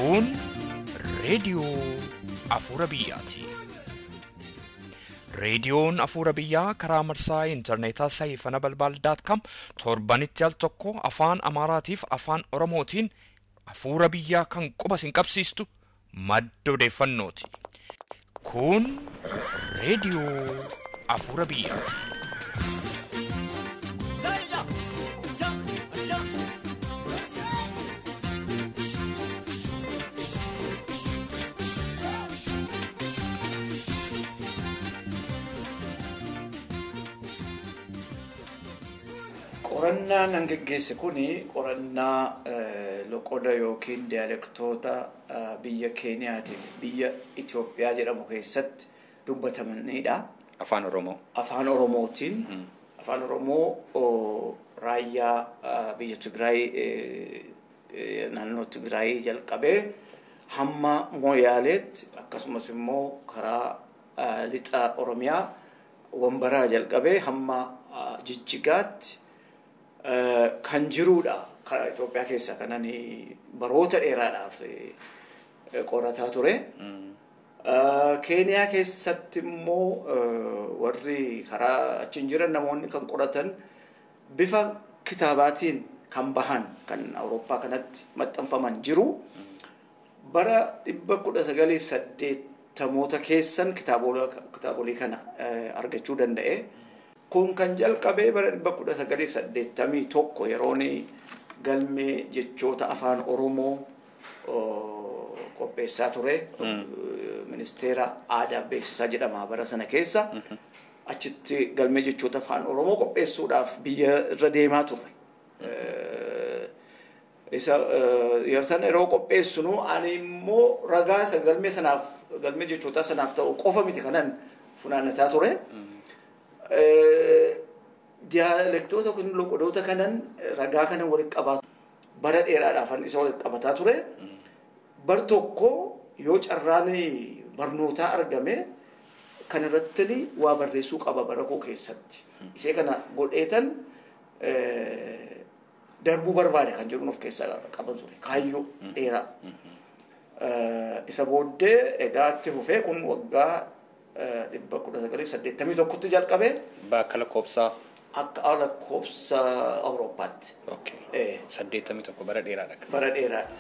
Kun reediyoo Afuura Biyyaati. Reediyoon Afuura Biyyaa karaa marsaa intarneetaa saayifana balbaal.com torbanitti al tokko afaan Amaaraatiif afaan Oromootiin Afuura Biyyaa kan quba sin qabsiistu madda odeeffannooti. Kun reediyoo Afuura Biyyaati. Qorannaan an geggeesse kun qorannaa loqoda yookiin diyaalektoota biyya Keeniyaatiif biyya Itoophiyaa jedhamu keessatti dubbatamanidha. Afaan Oromoo. Afaan Oromootiin. Afaan Oromoo raayyaa biyya Tigraay naannoo Tigraay jalqabee hamma Mooyaaleetti akkasumas immoo karaa lixa Oromiyaa Wambaraa jalqabee hamma Jijjigaatti kan jirudha. Karaa Itoophiyaa keessa kanan baroota dheeraadhaaf qorataa ture. Keeniyaa keessatti immoo warri karaa achiin jiran namoonni kan qoratan bifa kitaabaatiin kan bahan kan Awurooppaa kanatti maxxanfaman jiru. Bara 1980moota keessan kitaabolee kana argachuu danda'e. Kun kan jalqabee bara 1981 yeroon galmee jechoota afaan Oromoo qopheessaa ture. Ministeera Aadaa fi Beeksisaa jedhama bara sana keessa. Achitti galmee jechoota afaan Oromoo qopheessuudhaaf biyya irra deemaa turre. Isa yeroo sana yeroo qopheessinu ani immoo ragaa isa galmee sanaaf galmee jechoota sanaaf ta'u qofa miti kanan funaannataa ture. Diyaalektoota yookiin loqodoota kanan ragaa kanan walitti qabaa bara dheeraadhaaf isa walitti qabataa ture. Bar tokko yoo carraan barnootaa argame kan irratti waa barreessuu qaba bara koo keessatti. Isee kana godheetan darbuu barbaade kan jedhuun of keessaa qaba ture. Kaayyoo dheeraa. Isa booddee egaa itti fufee kun waggaa 1981tti jalqabee. Bakka lakkoofsaa. Akka lakkoofsa Awurooppaatti. Okay. 81 bara dheeraadha. Bara dheeraadha.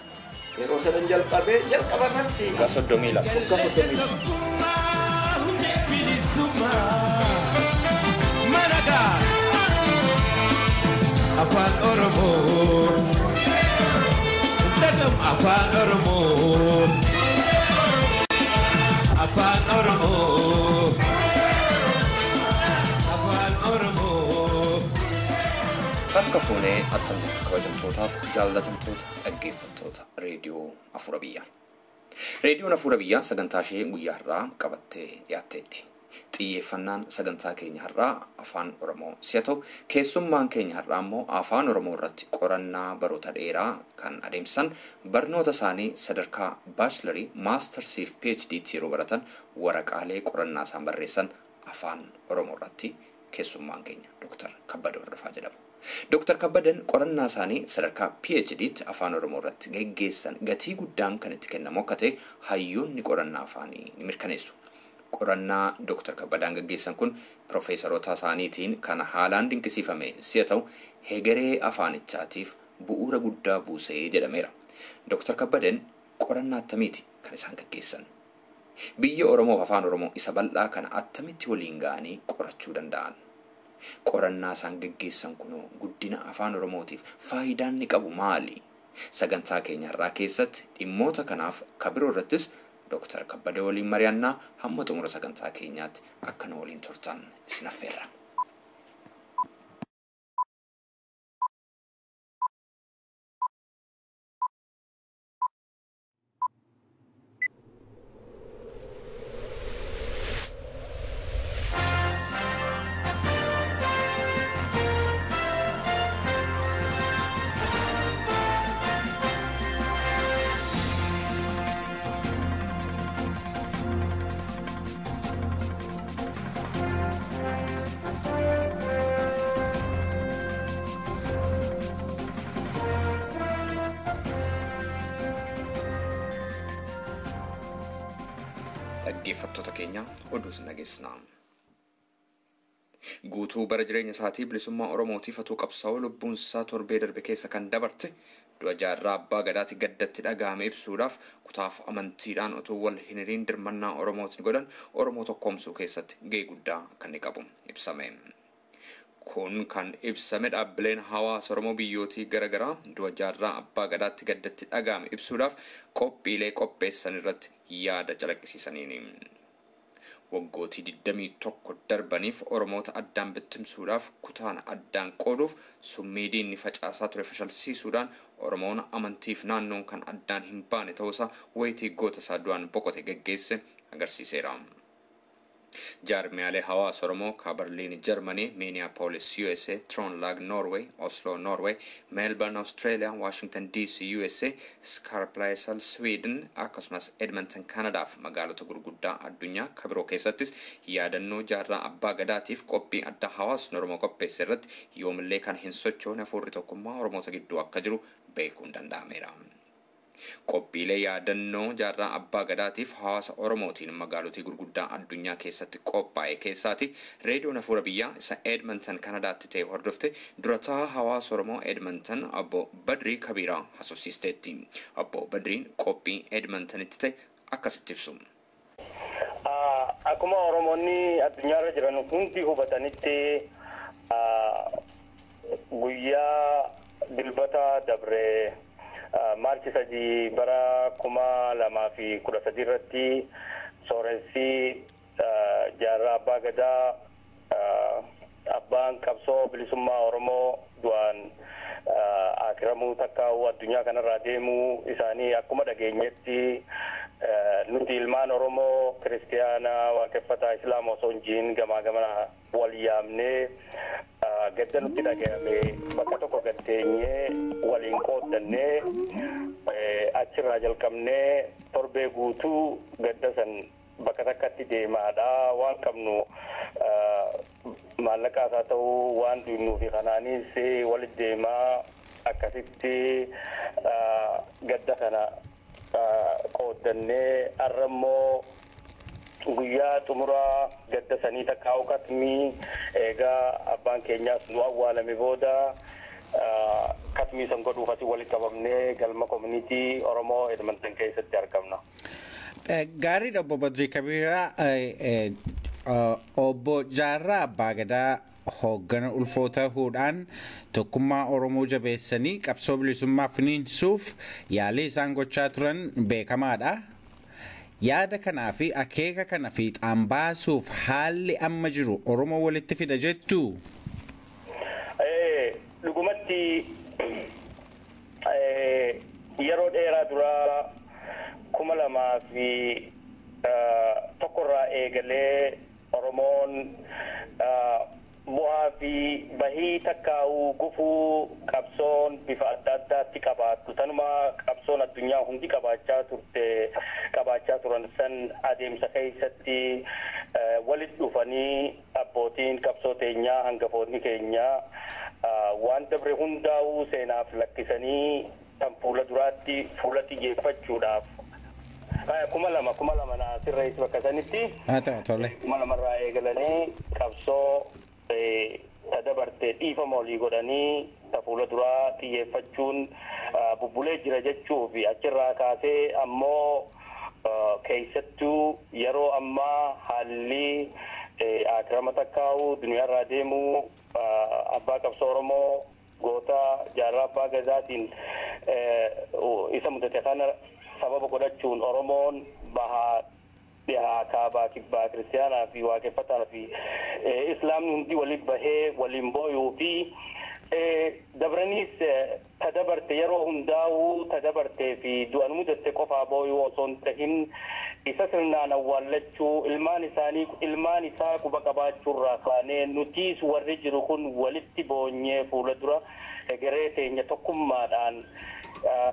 Yeroo sadan jalqabee jalqaba irratti. Waggaa 32. Waggaa 32. Afaan Oromoo. Dagam Afaan Oromoo. Afaan Oromoo. Afaan Oromoo. Harka fuunee attam jirtu kabajamtootaaf jaallatamtoota dhaggeeffattoota reediyoo Afuura Biyyaa. Reediyoon Afuura Biyyaa sagantaa ishee guyyaa har'aa qabattee dhiyaatteetti. Xiyyeeffannaan sagantaa keenya har'aa afaan Oromoo si'a ta'u, keessummaan keenya har'aa immoo afaan Oromoo irratti qorannaa baroota dheeraa kan adeemsisan barnoota isaanii sadarkaa baachilarii, maastarsii fi PhD'tti yeroo baratan waraqaalee qorannaa isaan barreessan afaan Oromoo irratti keessummaan keenya Dr. Kabbada Hordofaa jedhamu. Dr. Kabbadan qorannaa isaanii sadarkaa PhD'tti afaan Oromoo irratti geggeessan gatii guddaan kan itti kennamu akka ta'e hayyoonni qorannaa afaanii ni mirkaneessu. Qorannaa Dr. Kabbadaan geggeessan kun piroofeesaroota isaaniitiin kan haalaan dinqisiifame si'a ta'u hegeree afaanichaatiif bu'uura guddaa buusee jedhameera. Dr. Kabbadan qorannaa attamiiti kan isaan geggeessan? Biyya Oromoof afaan Oromoo isa bal'aa kana attamitti waliin ga'anii qorachuu danda'an? Qorannaa isaan geggeessan kunoo guddina afaan Oromootiif faayidaan inni qabu maali? Sagantaa keenya har'aa keessatti dhimmoota kanaaf kabiroo irrattis Dr. Kabbada waliin mari'annaa hamma xumura sagantaa keenyaatti akka nu waliin turtan isin affeerra. Dhaggeeffattoota keenya, oduu isin dhageessisna. Guutuu bara jireenya isaatii bilisummaa Oromootiif atuu qabsaa'uu lubbuun isaa torbee darbe keessa kan dabarte du'a Jaarraa Abbaa Gadaatti gaddatti dhagahame ibsuudhaaf kutaaf amantiidhaan utuu wal hin hiriin dirmannaa Oromootiin godhan Oromoo tokkoomsuu keessatti gahee guddaa akka inni qabu ibsame. Kun kan ibsame dhaabbileen hawaasa Oromoo biyyootii garaagaraa du'a Jaarraa Abbaa Gadaatti gaddatti dhagahame ibsuudhaaf qophiilee qopheessan irratti yaada calaqqisiisaniini. Waggootii 21 darbaniif Oromoota addaan bittimsuudhaaf, kutaan addaan qooduuf summii diinni facaasaa ture fashalsiisuudhaan Oromoon amantiif naannoon kan addaan hin baane ta'uusaa wayitii goota isaa du'aan boqote geggeesse agarsiiseera. Jaarmiyaalee hawaasa Oromoo Berliin Jarmanii, Minneapolis USA, Trøndelag Norway, Oslo Norway, Melbourne Australia, Washington DC USA, Skarplaisal Sweden, akkasumas Edmonton Canada fi magaalota gurguddaa addunyaa kabiroo keessattis yaadannoo Jaarraa Abbaa Gadaatiif qophii adda hawaasni Oromoo qopheesse irratti yoomillee kan hin sochoone hafuurri tokkummaa Oromoota gidduu akka jiru beekuun danda'ameera. Qophiilee yaadannoo Jaarraa Abbaa Gadaatiif hawaasa Oromootiin magaalotii gurguddaa addunyaa keessatti qophaa'e keessaati Reediyoon Hafuura Biyyaa isa Edmonton Kanadaatti ta'e hordofte durataa hawaasa Oromoo Edmonton Obbo Badrii Kabiiraa haasofsiisteetti. Obbo Badriin qophii Edmontonitti ta'e akkasitti ibsu. Akkuma Oromoonni addunyaarra jiran hundi hubatanitti, guyyaa Dilbata dabree Maarchi 3 bara 2013 irratti sooressi Jaarraa Abbaa Gadaa, abbaan qabsoo bilisummaa Oromoo, du'aan akiramuu takkaa'uu addunyaa kanarraa deemuu isaanii akkuma dhageenyetti, nuti ilmaan Oromoo kiristiyaanaa, waaqeffataa, islaama osoo hin jiin gamaa gamana wal yaamnee gadda nutti dhagahame bakka tokko gatteenyee waliin qooddannee, achirraa jalqabnee torbee guutuu gadda san bakka takkatti deemaadha. Waan qabnu, maallaqaas haa ta'uu, waan dunnuu fi kanaanis walitti deemaa akkasitti gadda kana qooddannee, har'a immoo guyyaa xumuraa gadda sanii takkaa'u katmii, eegaa abbaan keenyaas nu awwaalame booda katmii san godhuuf asii walitti qabamnee galma community Oromoo Edmonton keessatti argamna. Gaariidha, Obbo Badrii Kabiraa. Obbo Jaarraa Abbaa Gadaa hooggana ulfoo ta'uudhaan tokkummaa Oromoo jabeessanii qabsoo bilisummaa finiinsuuf yaalii isaan gochaa turan beekamaadha. Yaada kanaa fi akeeka kana fiixaan baasuuf haalli amma jiru Oromoo walitti fida jettu? Dhugumatti yeroo dheeraa duraa 2001rraa eegalee Oromoon bu'aa fi bahii takkaa'uu gufuu qabsoon bifa adda addaatti qabaattu, tanuma qabsoon addunyaa hundi qabaachaa turte, qabaachaa turan san adeemsa keessatti walitti dhufanii abbootiin qabsoo teenyaa, hangafoonni keenyaa waan dabre hundaa'uu seenaaf lakkisanii tan fuula duraatti fuula xiyyeeffachuudhaaf 2002 naa sirreessi bakka sanitti. Haa ta'u, tole. 2000rraa eegalanii qabsoo ta dabarte dhiifama olii godhanii ta fuula duraa xiyyeeffachuun bubbulee jira jechuu fi achirraa kaasee ammoo keessattuu yeroo ammaa haalli akirama takkaa'u duniyaarraa deemuu abbaa qabsoo Oromoo goota Jaarraa Abbaa Gadaatiin isa mudate kana sababa godhachuun Oromoon bahaa dhihaa, kaabaa kibbaa, kiristiyaanaa fi waaqeffataa fi islaamni hundi waliin bahee waliin booyuu fi dabraniis ta dabarte yeroo hundaa'uu ta dabartee fi du'an mudatte qofaa booyuu osoo hin tahin isa sirnaan awwaallachuu, ilmaan isaanii, ilmaan isaa quba qabaachuurraa kaanee nutiis warri jiru kun walitti boonyee fuula dura egeree teenya tokkummaadhaan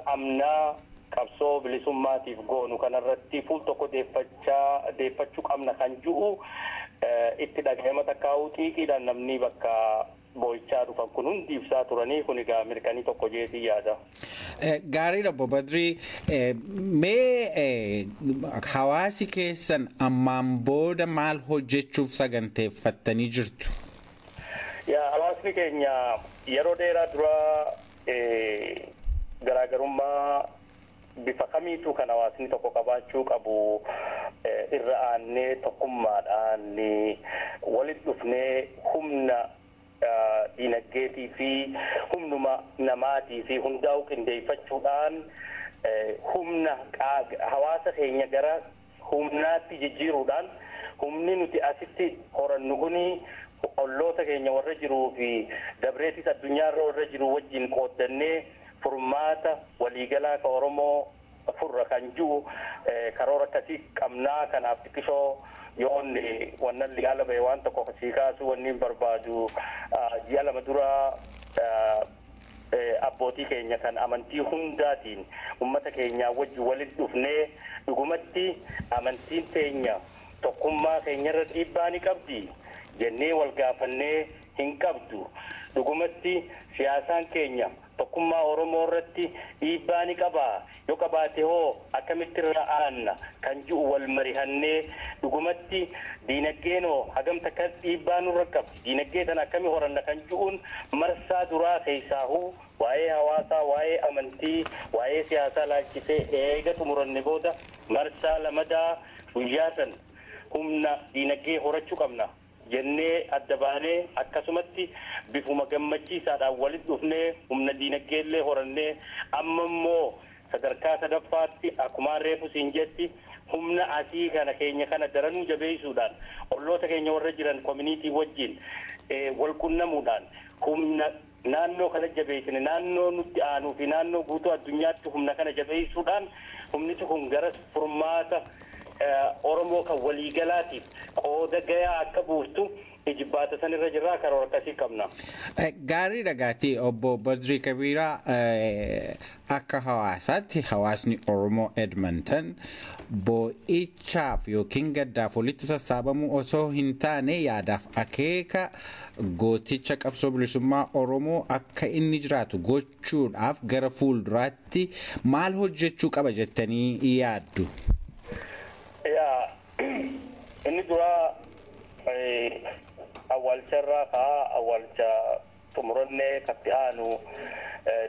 amnaa qabsoo bilisummaatiif goonu kanarratti fuul tokko deeffachaa deeffachuu qabna kan ju'u itti dhagahama takkaa'uu xiiqiidhaan namni bakka boo'ichaa dhufan kun hundi ibsaa turanii, kun egaa mirkanii tokko jeetii yaada. Gaariidha Obbo Badrii, mee hawaasi keessan ammaan booda maal hojjechuuf saganteeffattanii jirtu? Yaa, hawaasni keenya yeroo dheeraa dura garaagarummaa bifa kamiitu kan hawaasni tokko qabaachuu qabu irra aannee tokkummaadhaan walitti dhufnee humna dinagdeetii fi humnuma namaatii fi hundaa'u qindeeffachuudhaan humna hawaasa keenya gara humnaatti jijjiiruudhaan humni nuti asitti horannu kuni olloota keenya warra jiruu fi dabreetis addunyaarra warra jiru wajjin qooddannee furmaata waliigalaa ka Oromoo furra kan jiru karoora akkasii qabnaa. Kanaaf xiqqishoo yoon wannan liqaala ba'e waan tokko sii kaasuu wanni hin barbaadu, ji'a 2 dura abbootii keenya kan amantii hundaatiin ummata keenyaa wajji walitti dhufnee dhugumatti amantiin teenya tokkummaa keenyarra dhiibbaa ni qabdi jennee wal gaafannee, hin qabdu. Dhugumatti siyaasaan keenya tokkummaa Oromoo irratti dhiibbaa ni qabaa? Yoo qabaate hoo akkamitti irra aanna kan ji'u wal marihannee, dhugumatti diinagdeen hoo hagam takka dhiibbaa nurra qabdi, diinagdee tana akkami horanna kan ji'uun marsaa duraa keessaahuu waa'ee hawaasaa, waa'ee amantii, waa'ee siyaasaa laalchisee eega xumuranne booda marsaa lamadaa guyyaa san humna diinagdee horachuu qabna jennee adda baanee akkasumatti bifuma gammachiisaadhaan walitti dhufnee humna diinagdeellee horannee, amma immoo sadarkaa sadaffaatti akkumaan reefu siin jetti humna asii kana keenya kana daranuu jabeessuudhaan olloota keenya warra jiran community wajjin wal qunnamuudhaan humna naannoo kana jabeessine, naannoo nutti aanuu fi naannoo guutuu addunyaatti humna kana jabeessuudhaan humni kun gara furmaata Oromoo kan waliigalaatiif qooda gayaa akka buuftu ijibbaata san irra jirraa, karoora akkasii qabna. Gaarii dhagaatii Obbo Badrii Kabiiraa, akka hawaasaatti hawaasni Oromoo Edmonton boo'ichaaf yookiin gaddaaf walitti sassaabamuu osoo hin taane yaadaaf akeeka gooticha qabsoo bilisummaa Oromoo akka inni jiraatu gochuudhaaf gara fuulduraatti maal hojjechuu qaba jettanii yaaddu? Yaa, inni duraa awwaalcharraa ka'aa awwaalcha xumurannee katti aanu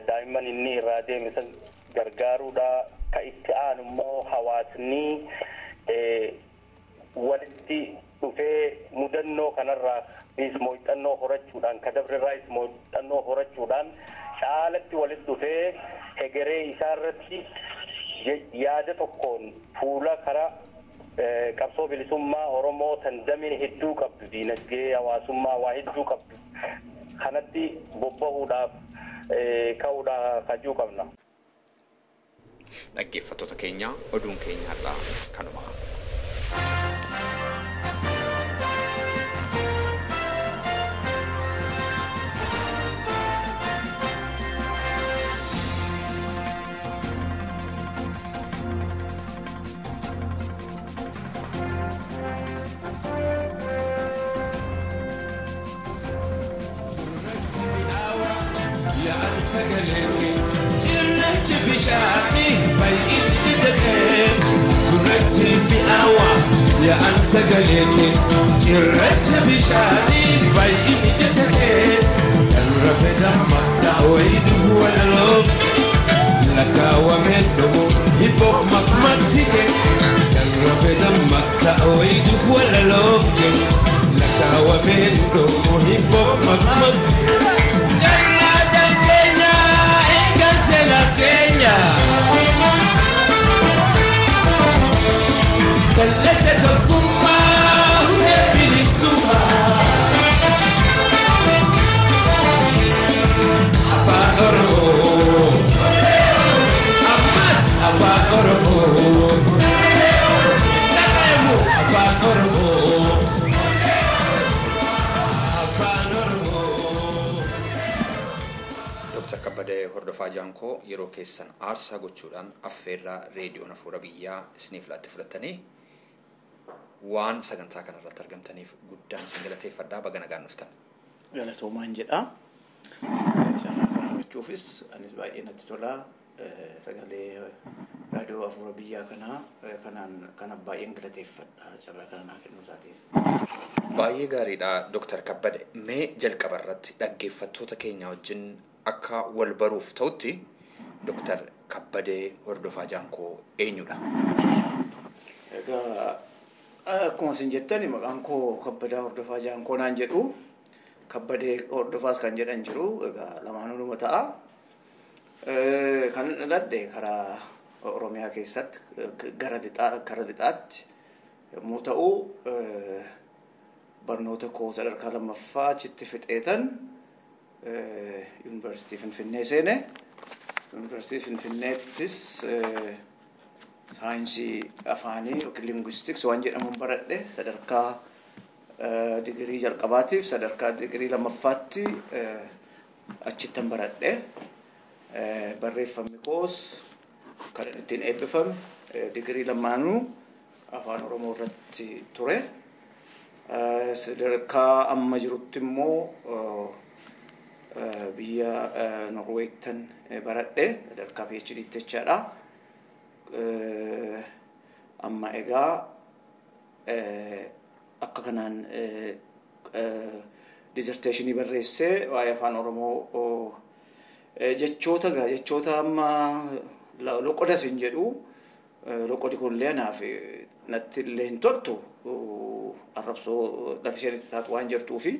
daa'imman inni irraa deeme san gargaaruudha. Ka itti aanu immoo hawaasni walitti dhufee mudannoo kanarraa muuxannoo horachuudhaan, ka dabrerraas muuxannoo horachuudhaan caalatti walitti dhufee hegeree isaarratti yaada tokkoon fuula karaa qabsoo bilisummaa Oromoo tan damee hedduu qabdu, diinagdee, hawaasummaa, waa hedduu qabdu kanatti bobbahuudhaaf ka'uudhaaf kajuu qabna. Dhaggeeffattoota keenya, oduun keenya har'aa kanuma. Cirrachi bishaanii baay'inni jedhee, gurraachi mi'aawaa yaa'an sagalee kee. Cirracha bishaanii baay'inni jedhee, kan rafe dammaqsa wayii walaloo lakkaawwamee dhumu hibboof maqmaqsite. Kan rafe dammaqsa wayii walaloo lakkaawwamee dhumu hibboof maqmaqsite. Jallaadan keenya eegan seena keenya. Kallacha tokkummaa hundee bilisummaa. Afaan Oromoo. Ammas Afaan Oromoo. Dhaqeemu Afaan Oromoo. Afaan Oromoo. Dooktar Kabbadee Hordofaa Jaankoo, yeroo keessan aarsaa gochuudhaan affeerraa reediyoon Hafuura Biyyaa isiniif laatte fudhattanii waan sagantaa kanarratti argamtaniif guddaan isin galateeffadhaa. Baga nagaan dhuftan. Galatoomaan jedha. Carraa kana argachuufis anis baay'ee natti tola. Sagalee raadiyoo Afuura Biyyaa kanaa kanaan kanaaf baay'een galateeffadha carraa kana naa kennuu isaatiif. Baay'ee gaariidha Dooktar Kabbade. Mee jalqaba irratti dhaggeeffattoota keenya wajjin akka wal baruuf ta'utti Dooktar Kabbadee Hordofaa Jaankoo eenyudha? Egaa akkuma isin jettani maqaan koo Kabbadaa Hordofaa Jaankoo naan jedhu. Kabbadee Hordofaas kan jedhan jiru. Egaa lamaanuu numa ta'a. Kan dhaladhe karaa Oromiyaa keessatti gara lixaa kara lixaatti yommuu ta'u, barnoota koo sadarkaa lammaffaa achitti fixeetan Yuunivarsiitii Finfinnee seene. Yuunivarsiitii Finfinneettis saayinsii afaanii yookiin linguistics waan jedhamuun baradhe. Sadarkaa digirii jalqabaatiif sadarkaa digirii lammaffaatti achittan baradhe. Barreeffamni koos kan ittiin eebbifame digirii lamaanuu afaan Oromoo irratti ture. Sadarkaa amma jirutti immoo biyya Norweettan baradhe, sadarkaa PhD jechaadha. Amma egaa akka kanaan dissertation barreessee waa'ee afaan Oromoo, jechoota jechoota amma loqodas hin jedhu, loqodi kunillee anaaf natti illee hin toltu, arrabsoo lafa isheen itti taatu waan jirtuufi,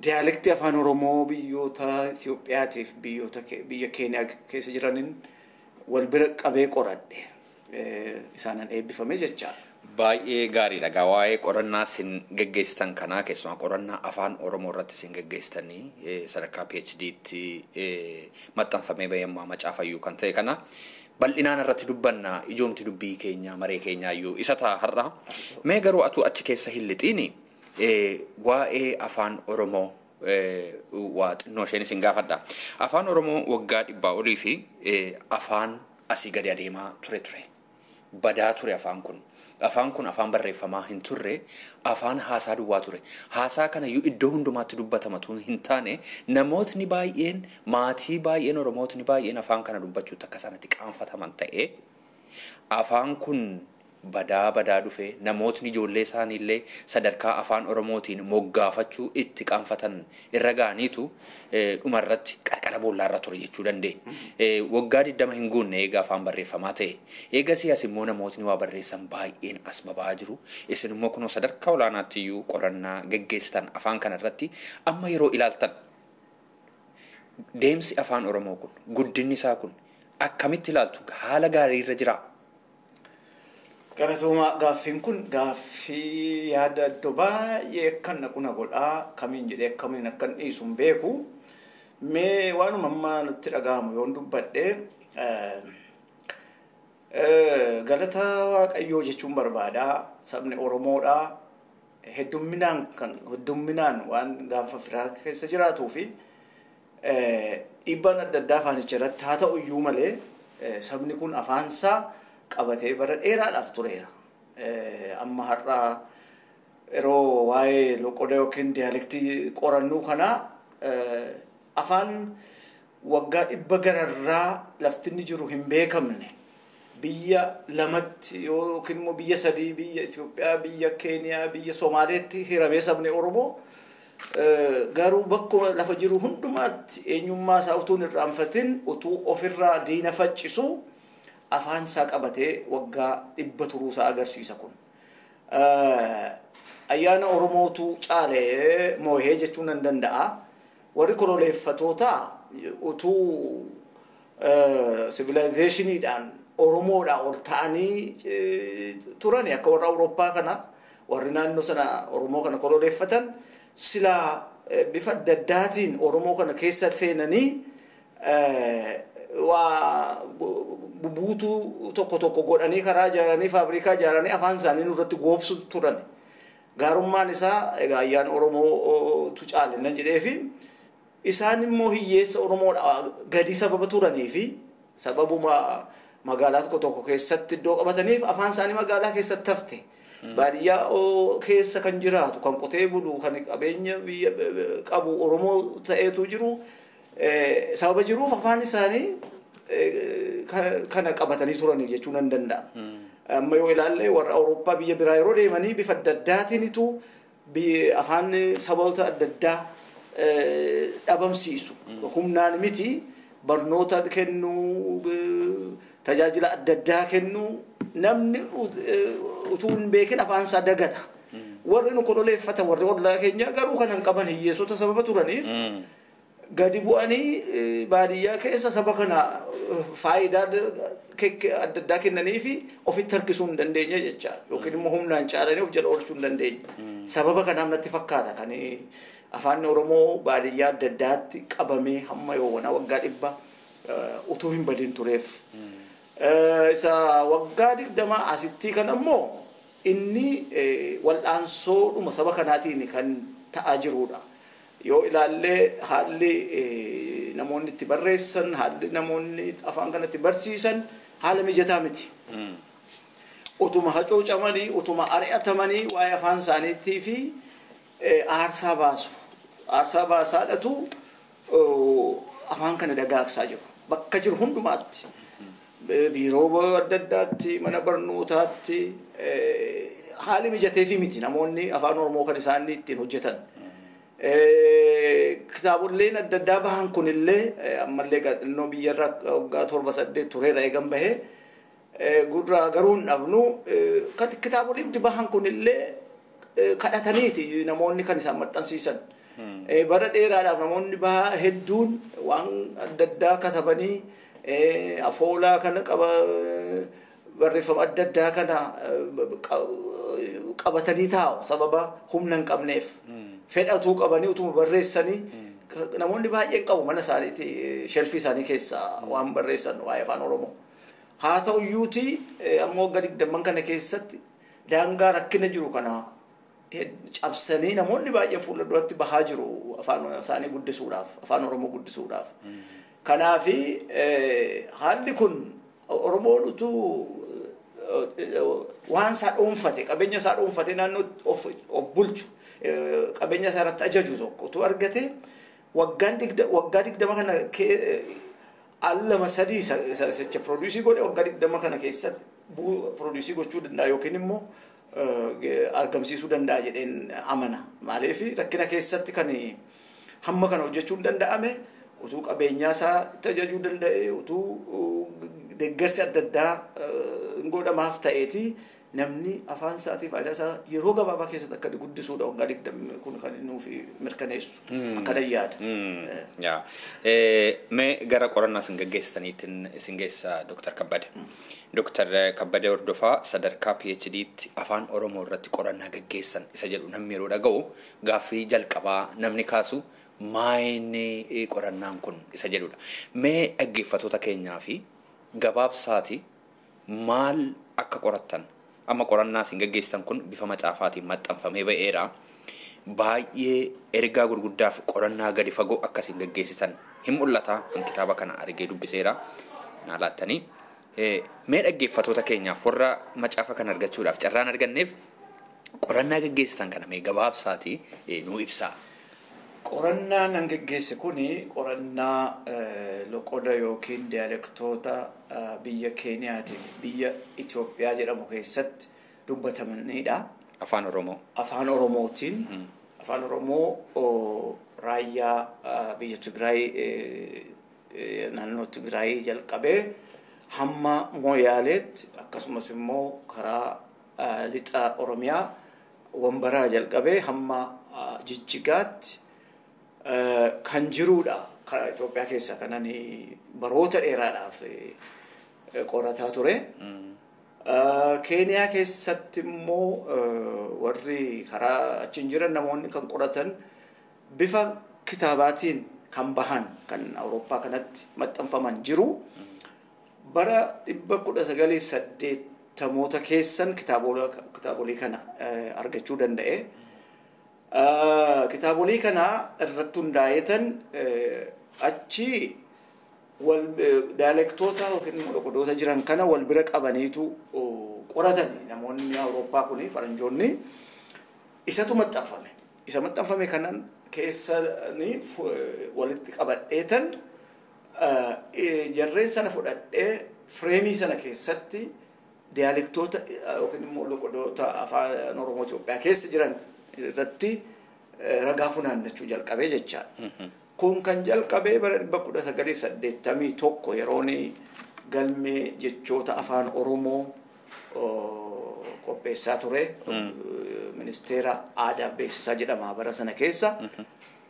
diyaalektii afaan Oromoo biyyoota Itoophiyaatiif biyyoota biyya Keeniyaa keessa jiraniin wal bira qabee qoradhe. Isaanan eebbifame jechaadha. Baay'ee gaariidha. Egaa waa'ee qorannaa isin geggeessitan kanaa, keessumaa qorannaa afaan Oromoo irratti isin geggeessitanii sadarkaa PhD'tti maxxanfamee bahee ammaa macaafayyuu kan ta'e kana bal'inaan irratti dubbanna. Ijoomti dubbii keenya maree keenyaayyuu isa ta'a har'a. Mee garuu atuu achi keessa hin lixiini waa'ee afaan Oromoo waa xinnoo isheen isin gaafadha. Afaan Oromoo waggaa 100 olii fi afaan asii gadi adeemaa ture. Badaa ture afaan kun. Afaan kun afaan barreeffamaa hin turre, afaan haasaa duwwaa ture. Haasaa kanayyuu iddoo hundumaatti dubbatamatu hin taane, namootni baay'een, maatii baay'een, Oromootni baay'een afaan kana dubbachuutti akka isaanitti qaanfataman ta'ee, afaan kun badaa badaa dhufe, namootni ijoollee isaaniillee sadarkaa afaan Oromootiin moggaafachuu itti qaanfatan irra ga'aniitu dhumarratti qarqara boollaarra ture jechuu dandeenya. Waggaa 20 hin guunne eega afaan barreeffamaa ta'e. Eegasii as immoo namootni waa barreessan baay'een as baba'aa jiru. Isin immoo kunoo sadarkaa olaanaatti iyyuu qorannaa geggeessitan afaan kana irratti. Amma yeroo ilaaltan deemsi afaan Oromoo kun, guddinni isaa kun akkamitti ilaaltu? Haala gaarii irra jiraa? Galatooma. Gaaffiin kun gaaffii yaada iddoo baay'ee akkan naqu na godhaa, kamiin jedhee akkamiin akkan dhiisu hin beeku. Mee waanuma ammaa natti dhaga'amu yoon dubbadhe, galata Waaqayyoo jechuun barbaada. Sabni Oromoodhaa heddumminaan kan heddumminaan waan gaanfa Afrikaa keessa jiraatuu fi dhiibbaan adda addaa afaanicha irratti haa ta'u iyyuu malee, sabni kun afaansaa qabatee bara dheeraadhaaf tureera. Amma har'a yeroo waa'ee loqoda yookiin diyaalektii qorannuu kanaa, afaan waggaa 100 gararraa lafti inni jiru hin beekamne, biyya lamatti yookiin immoo biyya sadii, biyya Itoophiyaa, biyya Keeniyaa, biyya Somaaleetti hiramee, sabni Oromoo garuu bakkuma lafa jiru hundumaatti eenyummaa isaa utuu hin irraanfatin, utuu ofirraa diina faccisu, afaan isaa qabatee waggaa 100 turuusaa agarsiisa kun. Ayyaana Oromootu caalee moohee jechuun nan danda'a. Warri kololeeffatoota utuu civilizationiidhaan Oromoodhaa ol ta'anii turan, akka warra Awurooppaa kana, warri naannoo sana Oromoo kana kololeeffatan silaa bifa adda addaatiin Oromoo kana keessa seenanii waa bubuutuu tokko tokko godhanii, karaa ijaaranii, faabrikaa ijaaranii, afaan isaanii nurratti goobsu turan. Gaarummaan isaa egaa ayyaana Oromootu caale nan jedhee fi isaan immoo hiyyeessa Oromoodha gadi sababa turanii fi sababuma magaalaa tokko tokko keessatti iddoo qabataniif afaan isaanii magaalaa keessatti hafte. Baadiyyaa keessa kan jiraatu, kan qotee bulu, kan qabeenya biyya qabu Oromoo ta'eetu jiru. Sababa jiruuf afaan isaanii kana qabatanii turanii jechuu nan danda'a. Amma yoo ilaalle warra Awurooppaa biyya biraa yeroo deemanii bifa adda addaatiinitu afaan saboota adda addaa dhabamsiisu. Humnaan miti barnoota kennuu, tajaajila adda addaa kennuu, namni utuu hin beekin afaan isaa dagata. Warri nu kololeeffatan warri ollaa keenya garuu kan hin qaban hiyyeessota sababa turaniif gadi bu'anii baadiyyaa keessa saba kana faayidaa adda addaa kennanii fi ofitti harkisuu hin dandeenye jechaadha. Yookiin immoo humnaan caalanii of jala oolchuu hin dandeenye. Sababa kanaaf natti fakkaata kan afaan Oromoo baadiyyaa adda addaatti qabamee hamma yoowwanaa waggaa 100 utuu hin badin tureef. Isa waggaa 20 asitti kan ammoo inni wal'aansoodhuma saba kanaatiin kan ta'aa jirudha. Yoo ilaallee haalli namoonni itti barreessan, haalli namoonni afaan kanatti barsiisan haala mijataa miti. Utuma hacuucamanii, utuma ari'atamanii waa'ee afaan isaaniitii fi aarsaa baasu. Aarsaa baasaadhatu afaan kana dagaagsaa jiru. Bakka jiru hundumaatti. Biiroo adda addaatti, mana barnootaatti haali mijateefi miti namoonni afaan Oromoo kan isaan ittiin hojjetan. Kitaaboleen adda addaa bahan kunillee ammallee xinnoo biyyarra waggaa 7-8 tureera eegan bahee gurraa garuu hin dhabnu. Kitaaboleen bahan kunillee kadhataniiti namoonni kan isaan maxxansiisan. Bara dheeraadhaaf namoonni baha hedduun waan adda addaa katabanii afoolaa kana qaba barreeffama adda addaa kana qabatanii taa'u sababa humna hin qabneef. Fedhatuu qabanii utuma barreessanii namoonni baay'een qabu mana isaaniitti shelfii isaanii keessaa waan barreessan waa'ee afaan Oromoo. Haa ta'u iyyuuti ammoo waggaa 20 kana keessatti daangaa rakkina jiru kana cabsanii namoonni baay'een fuula duratti bahaa jiru afaan isaanii guddisuudhaaf, afaan Oromoo guddisuudhaaf. Kanaafi haalli kun Oromoon utuu waan isaa dhuunfate, qabeenya isaa dhuunfate naannoo of bulchu, qabeenya isaa irratti ajaju tokko utuu argate waggaa 20 kana al 2-3 sacha produusii godhe waggaa 20 kana keessatti produusii gochuu danda'a yookiin immoo argamsiisuu danda'a jedheen amana. Maaliif rakkina keessatti kan hamma kana hojjechuu hin danda'ame utuu qabeenyaa isaa itti ajajuu danda'e utuu deeggarsi adda addaa godhamaaf ta'eeti namni afaan isaatiif aadaa isaa yeroo gabaabaa keessatti akka guddisuudha waggaa 20 kun kan nuuf mirkaneessu akkana yaada. Mee gara qorannaa isin gaggeessitaniitiin isin geessa Dr. Kabbade. Dr. Kabbade Hordofaa sadarkaa PhD'tti afaan Oromoo irratti qorannaa gaggeessan isa jedhu namni yeroo dhaga'u gaaffii jalqabaa namni kaasu maayinni qorannaan kun isa jedhudha. Mee dhaggeeffattoota keenyaa fi gabaabsaati maal akka qorattan amma qorannaa isin gaggeessitan kun bifa macaafaatiin maxxanfamee ba'eera. Baay'ee ergaa gurguddaaf qorannaa gadi fagoo akka isin gaggeessitan hin mul'ata. An kitaaba kana argee dubbiseera. Naa laattanii. Mee dhaggeeffattoota keenyaaf warra macaafa kana argachuudhaaf carraan arganneef qorannaa gaggeessitan kana mee gabaabsaati nuu ibsaa. Qorannaan an gaggeesse kuni qorannaa loqoda yookiin diyaalektoota biyya Keeniyaatiif biyya Itoophiyaa jedhamu keessatti dubbatamanidha. Afaan Oromoo. Afaan Oromootiin. Afaan Oromoo raayyaa biyya Tigraay naannoo Tigraay jalqabee hamma Mooyaaleetti akkasumas immoo karaa lixa Oromiyaa Wambaraa jalqabee hamma Jijjigaatti kan jirudha. Karaa Itoophiyaa keessa kanan baroota dheeraadhaaf qorataa ture. Keeniyaa keessatti immoo warri karaa achiin jiran namoonni kan qoratan bifa kitaabaatiin kan bahan kan Awurooppaa kanatti maxxanfaman jiru. Bara 1980 keessan kitaabolee kana argachuu danda'e. Kitaabolee kana irratti hundaa'etan achi wal diyaalektoota yookiin loqodoota jiran kana wal bira qabaniitu qoratan namoonni Awurooppaa kuni faranjoonni isatu maxxanfame. Isa maxxanfame kanan keessanii walitti qabadheetan Jarreen sana fudhadhee fireemii sana keessatti diyaalektoota yookiin immoo loqodoota afaan Oromoo Itoophiyaa keessa jiran irratti ragaa funaannachuu jalqabee jechaadha. Kun kan jalqabee bara 1981 yeroon galmee jechoota afaan Oromoo qopheessaa ture. Ministeera aadaa fi beeksisaa jedhama bara sana keessa.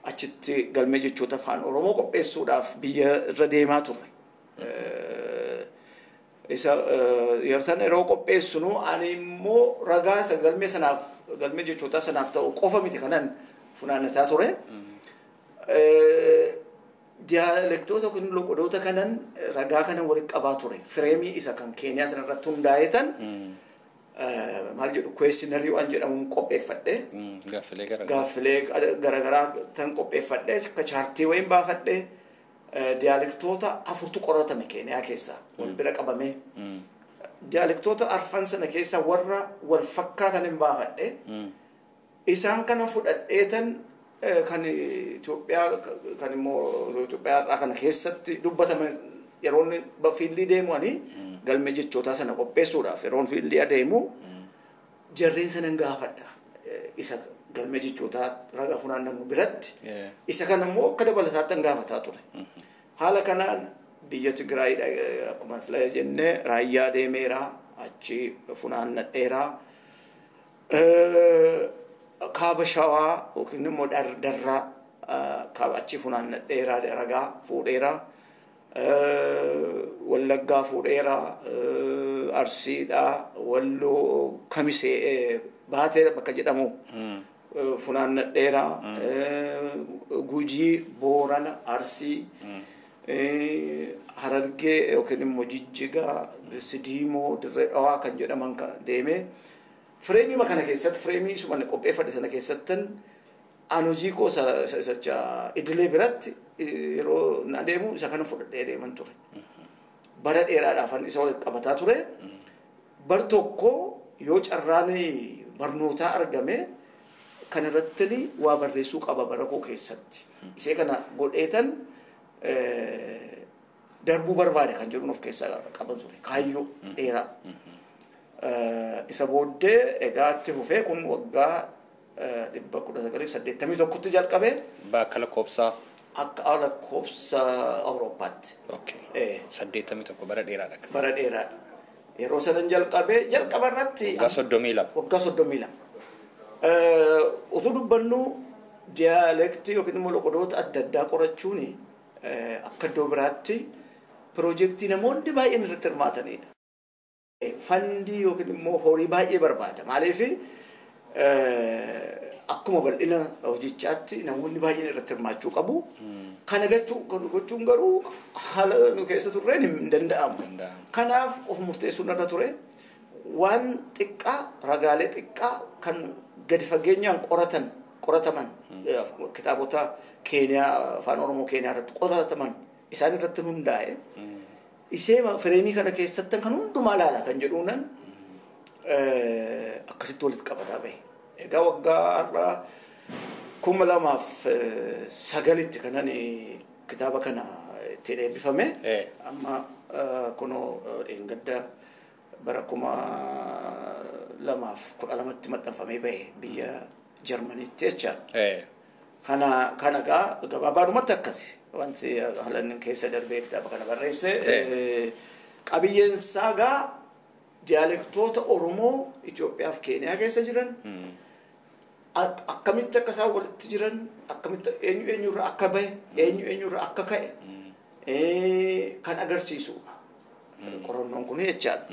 Achitti galmee jechoota afaan Oromoo qopheessuudhaaf biyya irra deemaa turre. Isa yeroo sana yeroo qopheessinu ani immoo ragaa isa galmee sanaaf galmee jechoota sanaaf ta'u qofa miti kanan funaannataa ture. Diyaalektoota yookiin loqodoota kanan ragaa kanan walitti qabaa ture. Fireemii isa kan Keeniyaa sana irratti hundaa'etan maal jedhu questionnaire waan jedhamuun qopheeffadhe. Gaaffilee garaagaraa. Gaaffilee garaagaraa tan qopheeffadhe akka chaartii wayiin baafadhe. Diyaalektoota afurtu qoratame Keeniyaa keessaa wal bira qabame. Diyaalektoota arfan sana keessa warra wal fakkaatan hin baafadhe. Isaan kana fudhadheetan kan Itoophiyaa kan immoo Itoophiyaa irraa kana keessatti dubbataman yeroon fiildii deemu ani galmee jechootaa sana qopheessuudhaaf yeroon fiildii adeemu jarreen sana hin gaafadha. Isa galmee jechootaa ragaa funaannannu biratti isa kana immoo akka dabalataatti hin gaafataa ture. Haala kanaan biyya Tigraay akkuma sila jennee raayyaa deemeera achi funaannadheera. Kaaba Shawaa yookiin immoo Darraa achi funaannadheera ragaa fuudheera. Wallaggaa fuudheera, Arsiidha, Walloo, Kamisee Baatee bakka jedhamu funaannadheera. Gujii, Boorana, Arsii, Harargee yookiin immoo Jijjigaa, Sidiimoo, Dirree Dhawaa kan jedhaman deemee fireemii kana keessatti fireemii isuma qopheeffadhe sana keessattan an hojii koo isa idilee biratti yeroo na adeemu isa kana fudhadhee deeman ture. Bara dheeraadhaaf isa walitti qabataa ture. Bar tokko yoo carraan barnootaa argame kan irratti waa barreessuu qaba bara koo keessatti. Isee kana godheetan darbuu barbaade kan jedhuun of keessaa qaba ture. Kaayyoo dheeraa. Isa booddee egaa itti fufee kun waggaa 1981tti jalqabee. Bakka lakkoofsaa. Akka lakkoofsa Awurooppaatti. 81 bara dheeraadha. Bara dheeraadha. Yeroo sanan jalqabee jalqaba irratti. Waggaa 32. Waggaa 32. Utuu dubbannu diyaalektii yookiin immoo loqodoota adda addaa qorachuun akka iddoo biraatti piroojeektii namoonni baay'een irratti hirmaatanidha. Fandii yookiin immoo horii baay'ee barbaada. Maaliif akkuma bal'ina hojichaatti namoonni baay'een irratti hirmaachuu qabu. Kana gochuun garuu haala nu keessa turreen hin danda'amu. Kanaaf of murteessuun irra ture. Waan xiqqaa ragaalee xiqqaa kan gadi fageenyaan qorataman kitaabota Keeniyaa afaan Oromoo Keeniyaa irratti qorataman isaan irratti hundaa'e. Isee fireemii kana keessatti kan hundumaa ilaala kan jedhuunan akkasitti walitti qabataa bahe. Egaa waggaa har'aa 2009tti kanan kitaaba kana ittiin eebbifame. Amma kunoo dheengadda bara 2012tti maxxanfamee bahe biyya Jarmaniitti jechaadha. Kana egaa gabaabaadhumatti akkasi. Wanti haala keessa darbee kitaaba kana barreesse. Qabiyyeen isaa egaa diyaalektoota Oromoo Itoophiyaa fi Keeniyaa keessa jiran akkamitti akka isaan walitti jiran akkamitti eenyu eenyurra akka bahe eenyu eenyurra akka ka'e kan agarsiisudha. Qorannoon kun jechaadha.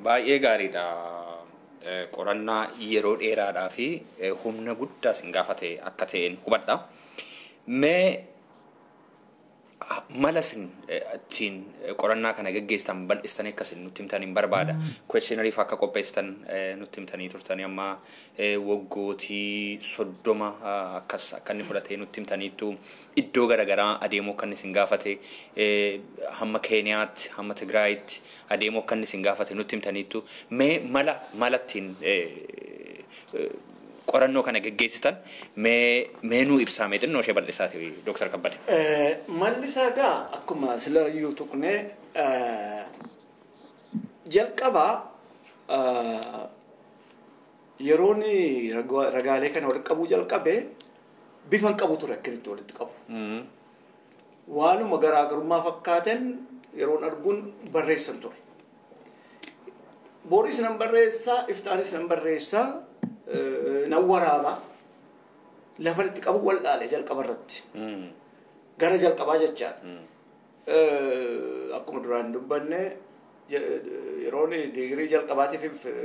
Baay'ee gaariidha. Qorannaa yeroo dheeraadhaa fi humna guddaa sin gaafate akka ta'een hubadha. Mee mala isin ittiin qorannaa kana geggeessitan bal'istanii akkasin nutti himtan hin barbaada. Questionnaire akka qopheessitan nutti himtanii turtanii amma waggootii 30 akkas akka inni fudhatee nutti himtaniittu iddoo garaagaraa adeemuu akka inni isin gaafate hamma Keeniyaatti hamma Tigraayitti adeemuu akka inni isin gaafate nutti himtaniittu mee mala ittiin qorannoo kana geggeessitan mee nuu ibsaa, mee xinnoo ishee bal'isaati, Dooktar Kabbade. Malli isaa gaa akkuma sila iyyuu tuqnee, jalqabaa yeroon ragaalee kana walitti qabuu jalqabe bifa hin qabu ture akkamitti walitti qabu. Waanuma garaagarummaa fakkaatan yeroon arguun barreessan ture. Boris nan barreessaa, iftaanis nan barreessaa, nan waraabaa. Lafa itti qabu wal dhaale jalqaba irratti. Gara jalqabaa jechaadha. Akkuma duraan dubbanne, yeroon digirii jalqabaatiif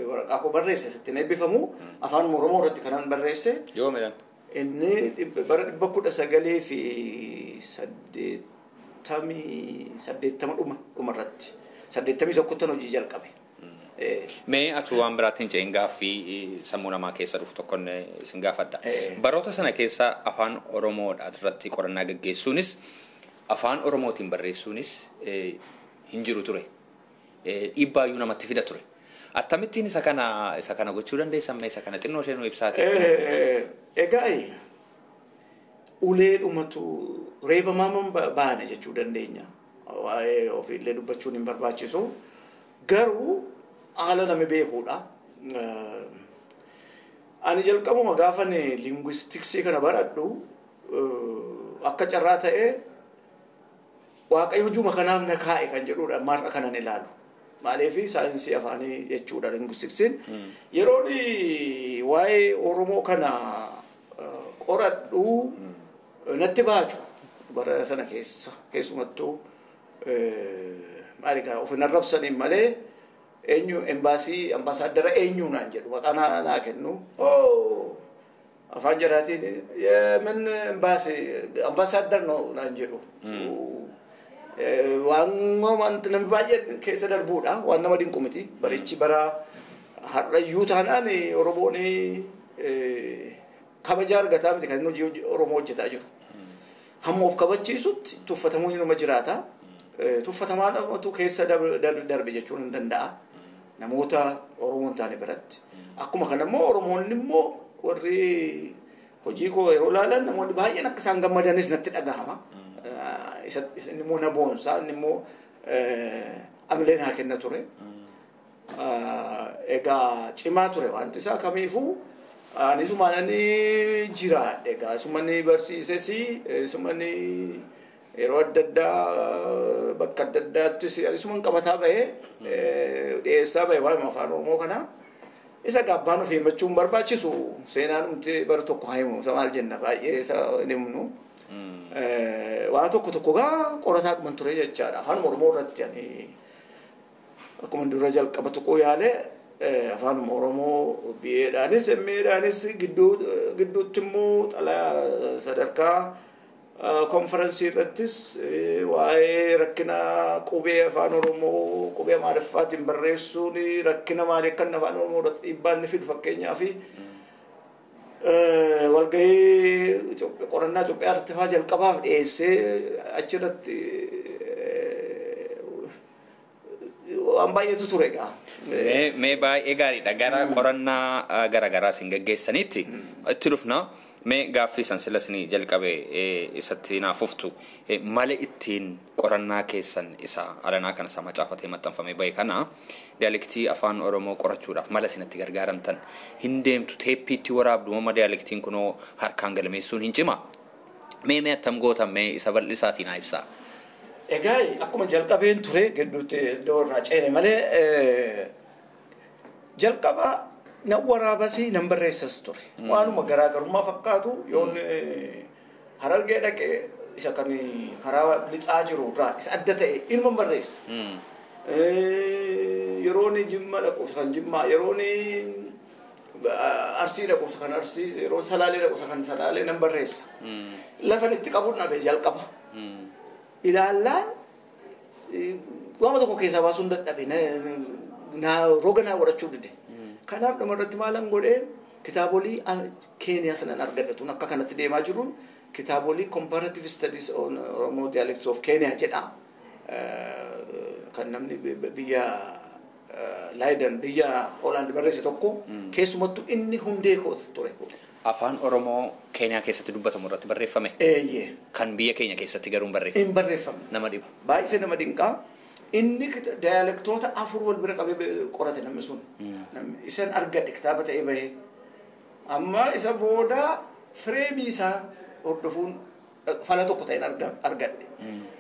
waraqaa koo barreesse sittiin eebbifamu afaan Oromoo irratti kanan barreesse. Yoo midhaan. Inni bara 1988 dhuma irratti, 81ttan hojii jalqabe. Mee atu waan biraatti hin ce'in, gaaffii sammuu namaa keessa dhufu tokkoon isin gaafadha. Baroota sana keessa afaan Oromoodha irratti qorannaa gaggeessuunis, afaan Oromootiin barreessuunis hin jiru ture. Dhiibbaayyuu namatti fida ture. Akkamittiin isa kana gochuu dandeessan? Mee isa kana xinnoo ishee nu ibsaati? Egaa ulee dhumatu reebamaa baane jechuu dandeenya. Waa'ee ofiillee dubbachuun hin barbaachisu. Garuu haala nama beekuudha. Ani jalqabuma gaafan linguistics kana baradhu, akka carraa ta'ee Waaqayyo hojuma kanaaf na kaa'e kan jedhudha mar'a kanan ilaalu. Maaliif, saayinsii afaanii jechuudha linguisticsiin. Yeroon waa'ee Oromoo kana qoradhu natti baacu bara sana keessa, keessumattuu maali gaa, of hin arrabsaniin malee, eenyu embaasii ambaasaadara eenyu naan jedhu, maqaa naa kennu. Oh, afaan jaraatiin "የምን ኤምባሲ አምባሳደር ነው" naan jedhu. Waan wanti namni baay'een keessa darbuudha, waan nama dinqu miti. Barichi bara har'ayyuu taanaan Oromoon kabaja argataa miti kan inni hojii Oromoo hojjetaa jiru. Hamma of kabachiisutti tuffatamuun inuma jiraata. Tuffatamaa namatu keessa darbe jechuun hin danda'a. Namoota Oromoo hin taane biratti. Akkuma kana immoo Oromoonni immoo warri hojii koo yeroo ilaalan namoonni baay'een akka isaan gammadanis natti dhagahama. Inni immoo na boonsa, inni immoo amilee naa kenna ture. Egaa cimaa ture wanti isaa kamiifuu, ani sumaan jiraadhe. Egaa sumani barsiises, sumani yeroo adda addaa bakka adda addaattis ani suman qabataa bahee dhiyeessaa bahe waa'ee afaan Oromoo kanaa. Isa gaabbaan of himachuun barbaachisu, seenaan dhumte bara tokko haa himu, isa maal jenna, baay'ee isa hin himnu. Waa tokko tokko gaa qorataa dhuman ture jechaadha. Afaan Oromoo irratti ani akkuma dura jalqaba tuquu yaale, afaan Oromoo BAdhaanis MAdhaanis, gidduutti immoo xalayaa sadarkaa konferensii irrattis waa'ee rakkina qubee afaan Oromoo qubee Amaariffaatiin barreessuun rakkina maalii akka inni afaan Oromoo irratti dhiibbaa inni fidu, fakkeenyaa fi walgahii qorannaa Itoophiyaa irratti fa'aa jalqabaaf dhiyeessee achirratti waan baay'eetu ture egaa. Mee baay'ee gaariidha. Gara qorannaa gara garaa isin gaggeessanitti itti dhufna. Mee gaaffii san sila isin jalqabe isatti naaf fuftu. Mala ittiin qorannaa keessan isa alanaa kana isa macaafatee maxxanfamee bahe kana, diyaalektii afaan Oromoo qorachuudhaaf mala isin itti gargaaramtan, hin deemtu teeppiitti waraabdu, mamma diyaalektiin kunoo harkaan galmeessuun hin cima. Mee attam gootan? Mee isa bal'isaatiin haa ibsaa. Egaa akkuma jalqabeen ture, gidduutti iddoo irraa ceene malee, jalqaba nan waraabas, nan barreessas ture. Waanuma garaagarummaa fakkaatu yoon Harargee dhaqe, isa kan karaa lixaa jiru irraa isa adda ta'e ilma barreessa. Yeroon Jimma dhaqu kan Jimmaa, yeroon Arsii dhaqu kan Arsii, yeroon Salaalee dhaqu kan Salaalee nan barreessa. Lafan itti qabuun dhabe jalqaba. Ilaallaan waama tokko keessaa baasuun dadhabe, naa roga naa godhachuu dide. Kanaaf dhuma irratti maalan godhee, kitaabolii Keeniyaa sanan argadhatuun akka kanatti deemaa jiruun kitaabolii Comparative Studies on Oromo Dialects of Kenya jedha. Kan namni biyya Leiden biyya Hoolaand barreesse tokko keessumattuu inni hundee koo ture. Afaan Oromoo Keeniyaa keessatti dubbatamu irratti barreeffame. Eeyyee. Kan biyya keenya keessatti garuu hin barreeffamne. Hin barreeffamne. Nama dhiba. Baay'isee nama dinqaa. Inni diyaalektoota 4 wal bira qabee qorate namni sun. Isan argadhe kitaaba ta'ee bahee. Amma isa booda fireemii isaa hordofuun fala tokko ta'een argadhe.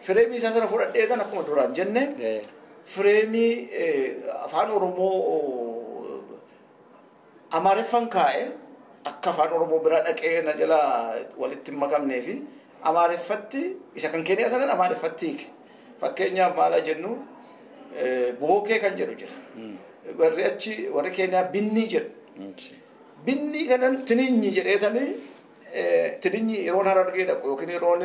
Fireemii isaa sana fudhadhee tan akkuma duraan jenne fireemii afaan Oromoo Amaariffaan kaa'e akka afaan Oromoo bira dhaqee na jala walitti hin makamnee fi Amaariffatti isa kan Keeniyaa sanan Amaariffatti hiike. Fakkeenyaaf maal jennu bookee kan jedhu jira. Warri achi warri Keeniyaa binnii jedhu. Binnii kanan tininyi jedheetanii tininyi yeroon Harargee dhaqu yookiin yeroon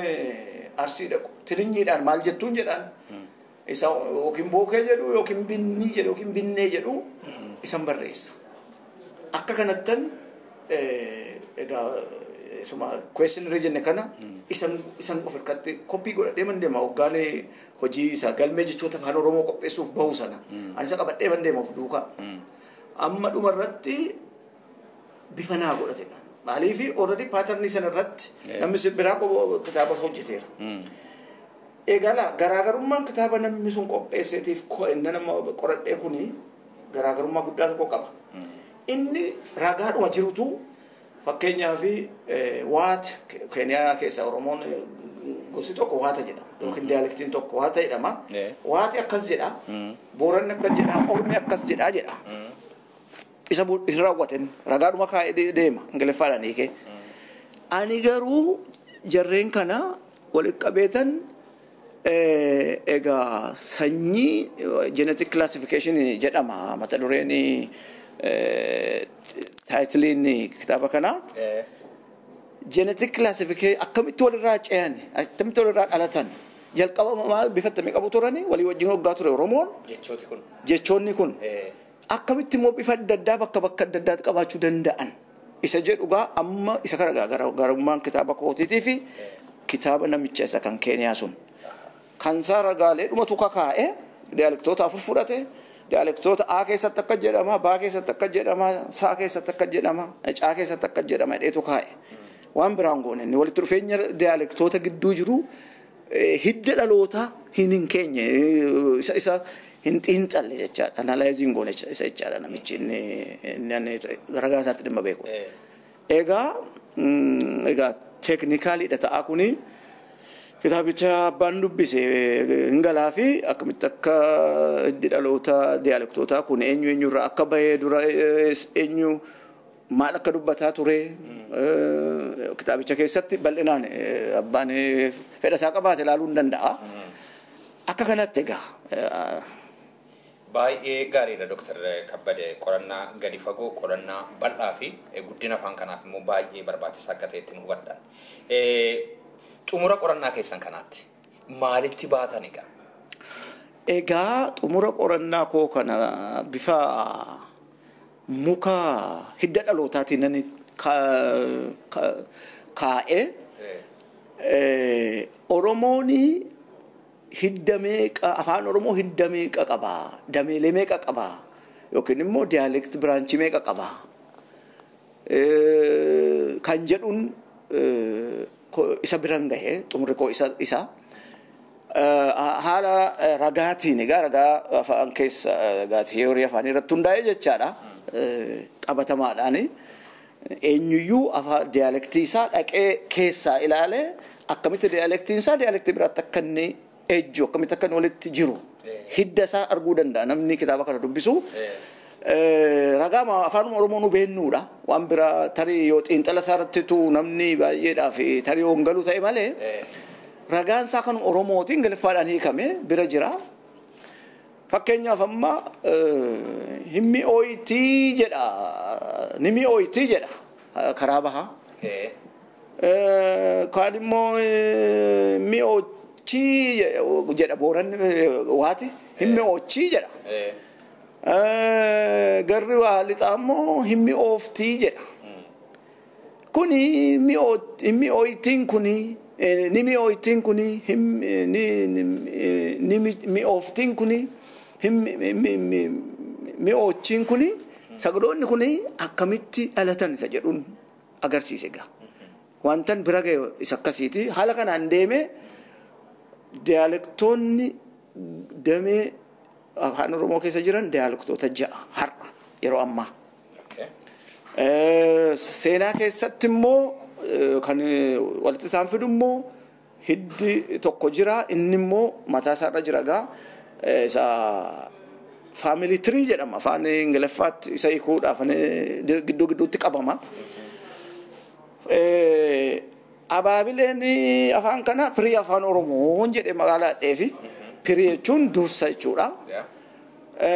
Arsii dhaqu tininyiidhaan maal jettuun jedhaan isa yookiin bookee jedhu yookiin binnii jedhu yookiin binnee jedhu isan barreessa. Akka kanattan egaa suma questionnaire jenne kana isan of harkatti koppii godhadhee man deema hoggaan hojii isaa galmee jechoota afaan Oromoo qopheessuuf bahu sana ani isa qabadhee man deema of duukaa. Amma dhuma irratti bifa naa godhate. Maaliif already patternii sana irratti namni biraa kitaaba hojjeteera. Eegala garaagarummaan kitaaba namni sun qopheesseetiif inni nama qoradhee kuni garaagarummaa guddaa tokko qaba. Inni ragaadhuma jirutu fakkeenyaaf waata Keeniyaa keessa Oromoon gosi tokko waata jedhama yookiin diyaalektiin tokko waata jedhama. Waati akkas jedha, Booranni akkas jedha, Ormi akkas jedha jedha. Isa raawwateen ragaadhuma kaa'ee deema Ingiliffaadhaan hiikee. Ani garuu jarreen kana walitti qabeetan egaa sanyii genetic classification jedhama mata dureen taayitiliin kitaaba kanaa. Genetic classification akkamitti walirraa ce'an akkamitti walirraa dhalatan jalqaba maal bifa akkamii qabu turani walii wajjin hoggaa ture Oromoon. Jechoonni kun. Akkamitti immoo bifa adda addaa bakka bakka adda addaatti qabaachuu danda'an isa jedhu gaa amma isa kana garaagarummaan kitaaba kootiitii fi kitaaba namicha isa kan Keeniyaa sun. Kan isaa ragaalee dhumatu kakaa'e diyaalektoota 4 fudhate diyaalektoota A keessatti akka jedhama, B keessatti akka jedhama, S keessatti akka jedhama, C keessatti akka jedhama jedheetu kaa'e. Waan biraan goone inni walitti dhufeenya diyaalektoota gidduu jiru hidda dhalootaa hin keenye isa hin xiinxalle jechaadha. Analaayiziin goone isa jechaadha namichi inni ragaa isaatti dhimma beeku. Egaa teeknikaaliidha ta'aa kuni kitaabicha abbaan dubbise hin galaa fi akkamitti akka hiddi dhaloota diyaalektootaa kun eenyu eenyurraa akka bahee dura eenyu maal akka dubbataa ture kitaabicha keessatti bal'inaan abbaan fedha isaa qabaate ilaaluu hin danda'a. Akka kanatti egaa. Baay'ee gaariidha Dr. Kabbade qorannaa gadi fagoo qorannaa bal'aa fi guddina afaan kanaaf immoo baay'ee barbaachisaa akka ta'etti nu hubadhaan. Xumura qorannaa keessan kanaatti maalitti baatan egaa? Egaa xumura qorannaa koo kana bifa muka hidda dhalootaatiin nani kaa'e Oromoon hidda meeqa afaan Oromoo hidda meeqa qaba dameelee meeqa qaba yookiin immoo diyaaleekt biraanchii meeqa qaba kan jedhuun isa biran gahe xumurri koo isa haala ragaatiin egaa ragaa afaan keessa egaa tiyoorii afaanii irratti hundaa'e jechaadha qabatamaadhaan eenyuyyuu afaan diyaalektii isaa dhaqee keessaa ilaalee akkamitti diyaalektiin isaa diyaalektii biraatti akka inni ejju akkamitti akka inni walitti jiru hidda isaa arguu danda'a namni kitaaba kana dubbisu. Ragaa afaan Oromoo nu beennuudha waan biraa tarii yoo xiinxala isaa irrattitu namni baay'eedhaaf tarii yoo hin galu ta'e malee ragaan isaa kan Oromootiin Ingiliffaadhaan hiikame bira jira. Fakkeenyaaf amma himmi ooyitii jedha nimi ooyitii jedha karaa bahaa. Kaan immoo himmi oochii jedha Booranni waati himmi oochii jedha. Garri waa lixaa immoo himmi ooftii jedha. Kuni himmi ooyitiin kuni nimi ooyitiin kuni ni ooftiin kuni Mi'oochiin kuni sagaloonni kuni akkamitti dhalatan isa jedhuun agarsiise egaa. Wantan bira ga'e isa akkasiiti. Haala kanaan deemee diyaalektoonni damee afaan Oromoo keessa jiran diyaalektoota 6 har'a yeroo ammaa. Seenaa keessatti immoo kan walitti isaan fidu immoo hiddi tokko jira, inni immoo mataa isaarra jira egaa isa family tree jedhama afaan Ingiliffaatti isa hiikuudhaaf gidduu gidduutti qabama. Abaabileen afaan kana pirii afaan Oromoon jedhee magaalaa dheefi pirii jechuun dursa jechuudha.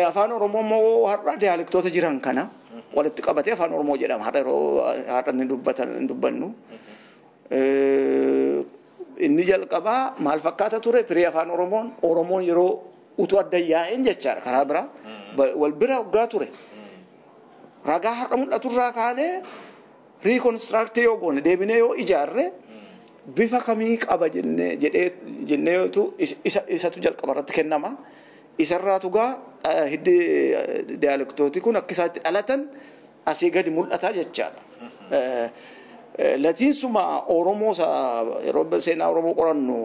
Afaan Oromoo immoo har'a diyaalektoota jiran kana walitti qabatee afaan Oromoo jedhama har'a yeroo har'a inni dubbannu. Inni jalqabaa maal fakkaata ture pirii afaan Oromoon Oromoon yeroo utuu adda yaa'een jechaadha karaa biraa wal bira hoggaa ture. Ragaa har'a mul'aturraa kaanee reconstruct yoo goone deebinee yoo ijaarre bifa kamii qaba jenneetu isatu jalqaba irratti kennama. Isarraatu gaa hiddi diyaalektooti kun akka isaatti dhalatan asii gadi mul'ata jechaadha. Latiinsuma Oromoo yeroo seenaa Oromoo qorannu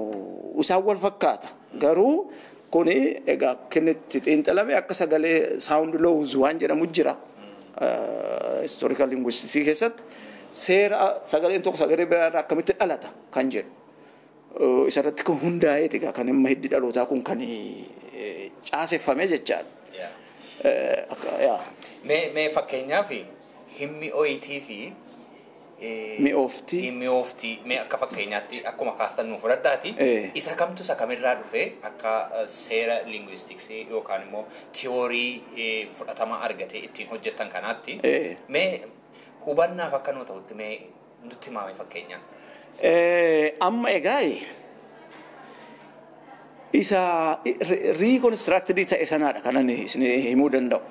isaan wal fakkaata. Garuu kuni egaa akka inni itti xiinxalame akka sagalee sound laws waan jedhamu jira. Historical linguistics keessatti seera sagaleen tokko sagalee biraarraa akkamitti dhalata kan jedhu. Isarratti kan hundaa'eeti egaa kan amma hiddi dhalootaa kun kan caaseffame jechaadha. Mee fakkeenyaaf himmi oyitii fi mi'ooftii. Mi'ooftii mee akka fakkeenyaatti akkuma kaastan nuuf fudhadhaati. Isa kamtu isa kamirraa dhufe akka seera linguistiksii yookaan immoo tiyoorii fudhatama argatee ittiin hojjettan kanaatti. Mee hubannaaf akka nuu ta'utti mee nutti himaame fakkeenyaan. Amma egaa isa reconstructed ta'e sanaadha kan ani isin himuu danda'u.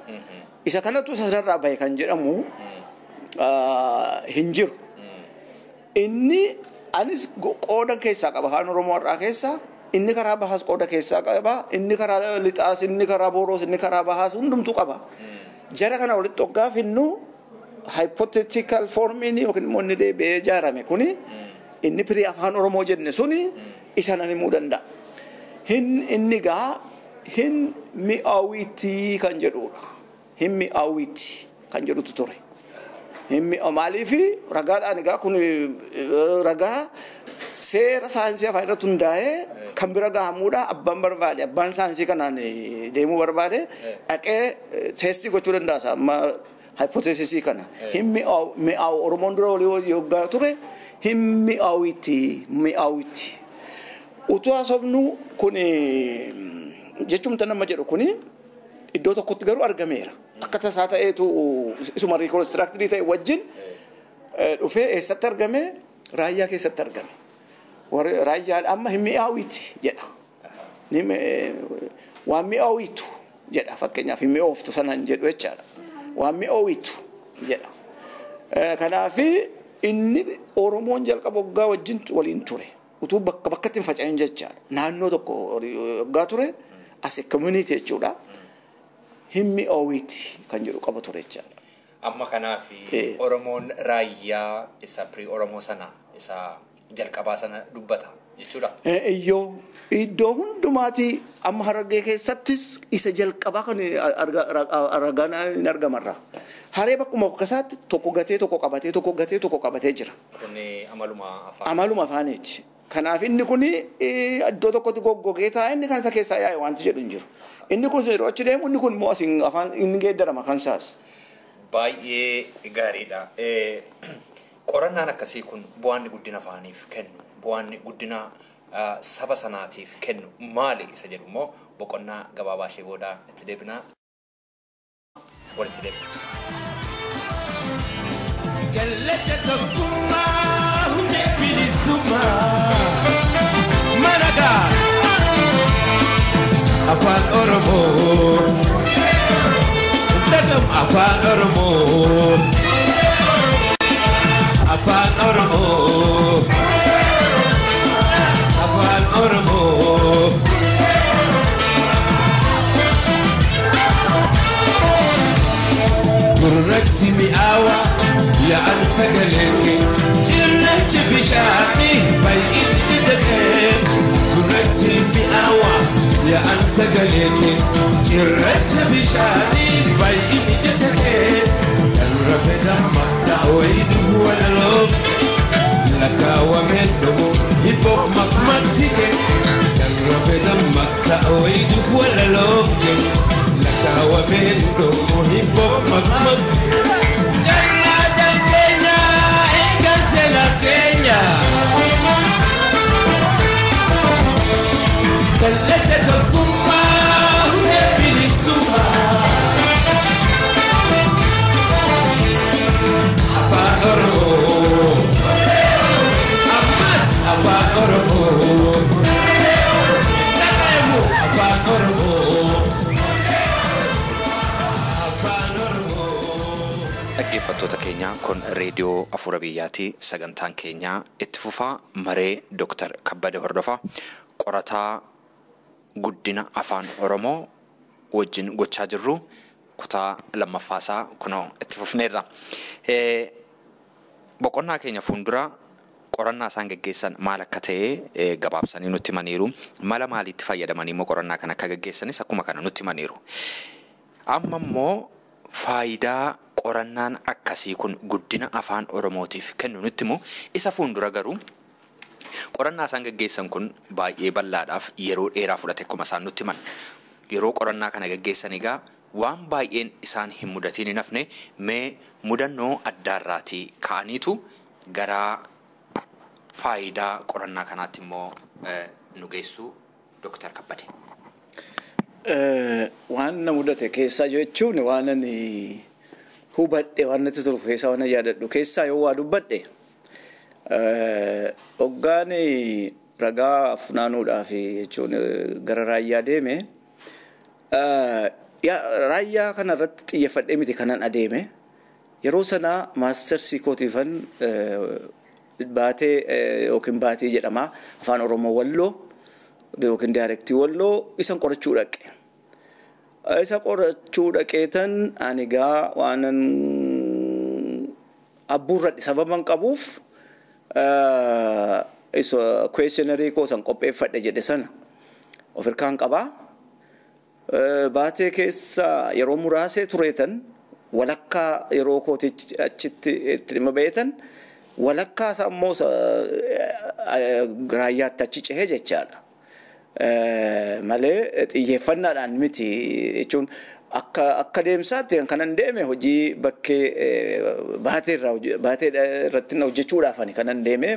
Isa kanatu isa sanarraa bahe kan jedhamu hin jiru. Inni anis qooda keessaa qaba afaan Oromoo har'aa keessaa, inni karaa bahaas qooda keessaa qaba, inni karaa lixaas, inni karaa booroos, inni karaa bahaas hundumtuu qaba. Jara kana walitti hoggaa finnu hypothetical formiin yookiin immoo inni deebi'ee ijaarame kuni inni pirii afaan Oromoo jenne suni isa nan himuu danda'a. Inni gaa hin mi'aawitii kan jedhudha. Hin mi'aawitii kan jedhutu ture. Maaliif ragaadhaan egaa kun ragaa seera saayinsii afaan irratti hundaa'ee kan bira gahamuudha. Abbaan barbaade abbaan saayinsii kanaan deemuu barbaade dhaqee teestii gochuu danda'a amma hypothesisii kana. Hin mi'aawu Oromoon dura walii yoggaa ture hin mi'aawitii mi'aawitii. Utuu haasofnu kun jechumta nama jedhu kuni iddoo tokkotti garuu argameera. Akka tasaa ta'eetu isuma reconstructed ta'e wajjin dhufee eessatti argame? Raayyaa keessatti argame. Raayyaadha amma hin mi'aawiti jedha. Waan mi'aawitu jedha fakkeenyaaf hin mi'ooftu sanaan jedhu jechaadha. Waan mi'aawitu jedha. Kanaaf inni Oromoon jalqaba waggaa wajjin waliin ture. Utuu bakka bakkatti hin faca'in jechaadha. Naannoo tokko waggaa ture as a community jechuudha. Hin mi'aawiti kan jedhu qaba ture jechaadha. Amma kanaaf Oromoon raayyaa isa pirii Oromoo sana isa jalqabaa sana dubbata jechuudha. Iyyoo iddoo hundumaati amma Harargee keessattis isa jalqabaa kan ragaan hin argamarra. Haree bakkuma akkasaatti tokko gatee tokko qabatee tokko gatee tokko qabatee jira. Kun amaluma afaan. Amaluma afaaniiti. Kanaaf inni kun iddoo tokkotti goggogee taa'e inni kan isa keessaa yaa'e wanti jedhu hin jiru. Inni kun yeroo achi deemu inni kun immoo asiin afaan inni geeddarama kan isaas. Baay'ee gaariidha. Qorannaan akkasii kun bu'aan guddina afaaniif kennu, bu'aan guddina saba sanaatiif kennu maali isa jedhu immoo boqonnaa gabaabaa ishee booda itti deebinaa. Walitti deebina. Kallacha tokkummaa hundee bilisummaa managaa afaan Oromoo dhagam afaan Oromoo afaan Oromoo afaan Oromoo. Gurratti mi'aawa yaa'an sagalee kee cirrachi bishaanii baay'inni jedhee gurratti mi'aawa yaa'an sagalee kee cirracha bishaanii baay'inni jedhee kan rafe dammaqsa wayii dhufu walaloof lakkaawwamee dhumu hibboof maqmaqsi kee kan rafe dammaqsa wayii dhufu walaloof kee lakkaawwamee dhumu hibboof maqmaqsi. Jallaadan keenya eegan seena keenya. Kallacha tokkummaa hundee bilisummaa. Afaan Oromoo ammas Afaan Oromoo dhaqeemu Afaan Oromoo Afaan Oromoo. Dhaggeeffattoota keenya kun reediyoo Afuura Biyyaati. Sagantaan keenya itti fufaa maree Dooktar Kabbada Hordofaa qorataa guddina afaan Oromoo wajjin gochaa jirru kutaa lammaffaasaa kunoo itti fufneerra. Boqonnaa keenya fuuldura qorannaa isaan geggeessan maal akka ta'e gabaabsanii nutti himaniiru. Mala maaliitti fayyadamanii immoo qorannaa kana akka geggeessanis akkuma kana nutti himaniiru. Amma immoo faayidaa qorannaan akkasii kun guddina afaan Oromootiif kennu nutti himu. Isa fuuldura garuu qorannaa isaan geggeessan kun baay'ee bal'aadhaaf yeroo dheeraa fudhate akkuma isaan nutti himan. Yeroo qorannaa kana geggeessan egaa waan baay'een isaan hin mudatiin hin hafne mee mudannoo addaarraatii ka'aniitu gara faayidaa qorannaa kanaatti immoo nu geessu Dooktar Kabbade. Waan na mudate keessaa jechuun waan ani hubadhe waan natti tolu keessaa waan yaadadhu keessaa yoo waa dubbadhe hoggaan ragaa funaanuudhaaf jechuun gara raayyaa deeme raayyaa kana irratti xiyyeeffadhee miti kanan adeeme yeroo sana maastersii kootiifan baatee yookiin baatee jedhama afaan Oromoo Walloo yookiin daayirektii Walloo isan qorachuu dhaqe. Isa qorachuu dhaqeetan ani gaa waanan abbuurradhe sababan qabuuf isa questionnaire koo san qopheeffadhe jedhe sana of hirkaan qabaa. Baatee keessa yeroo muraasee tureetan walakkaa yeroo kooti achitti itti dhimma ba'eetan walakkaa isaa immoo raayyaatti achi cehee jechaadha. Malee xiyyeeffannaadhaan miti jechuun akka deemsaatti kanan deeme hojii bakkee baatee irratti hojjechuudhaaf ani kanan deeme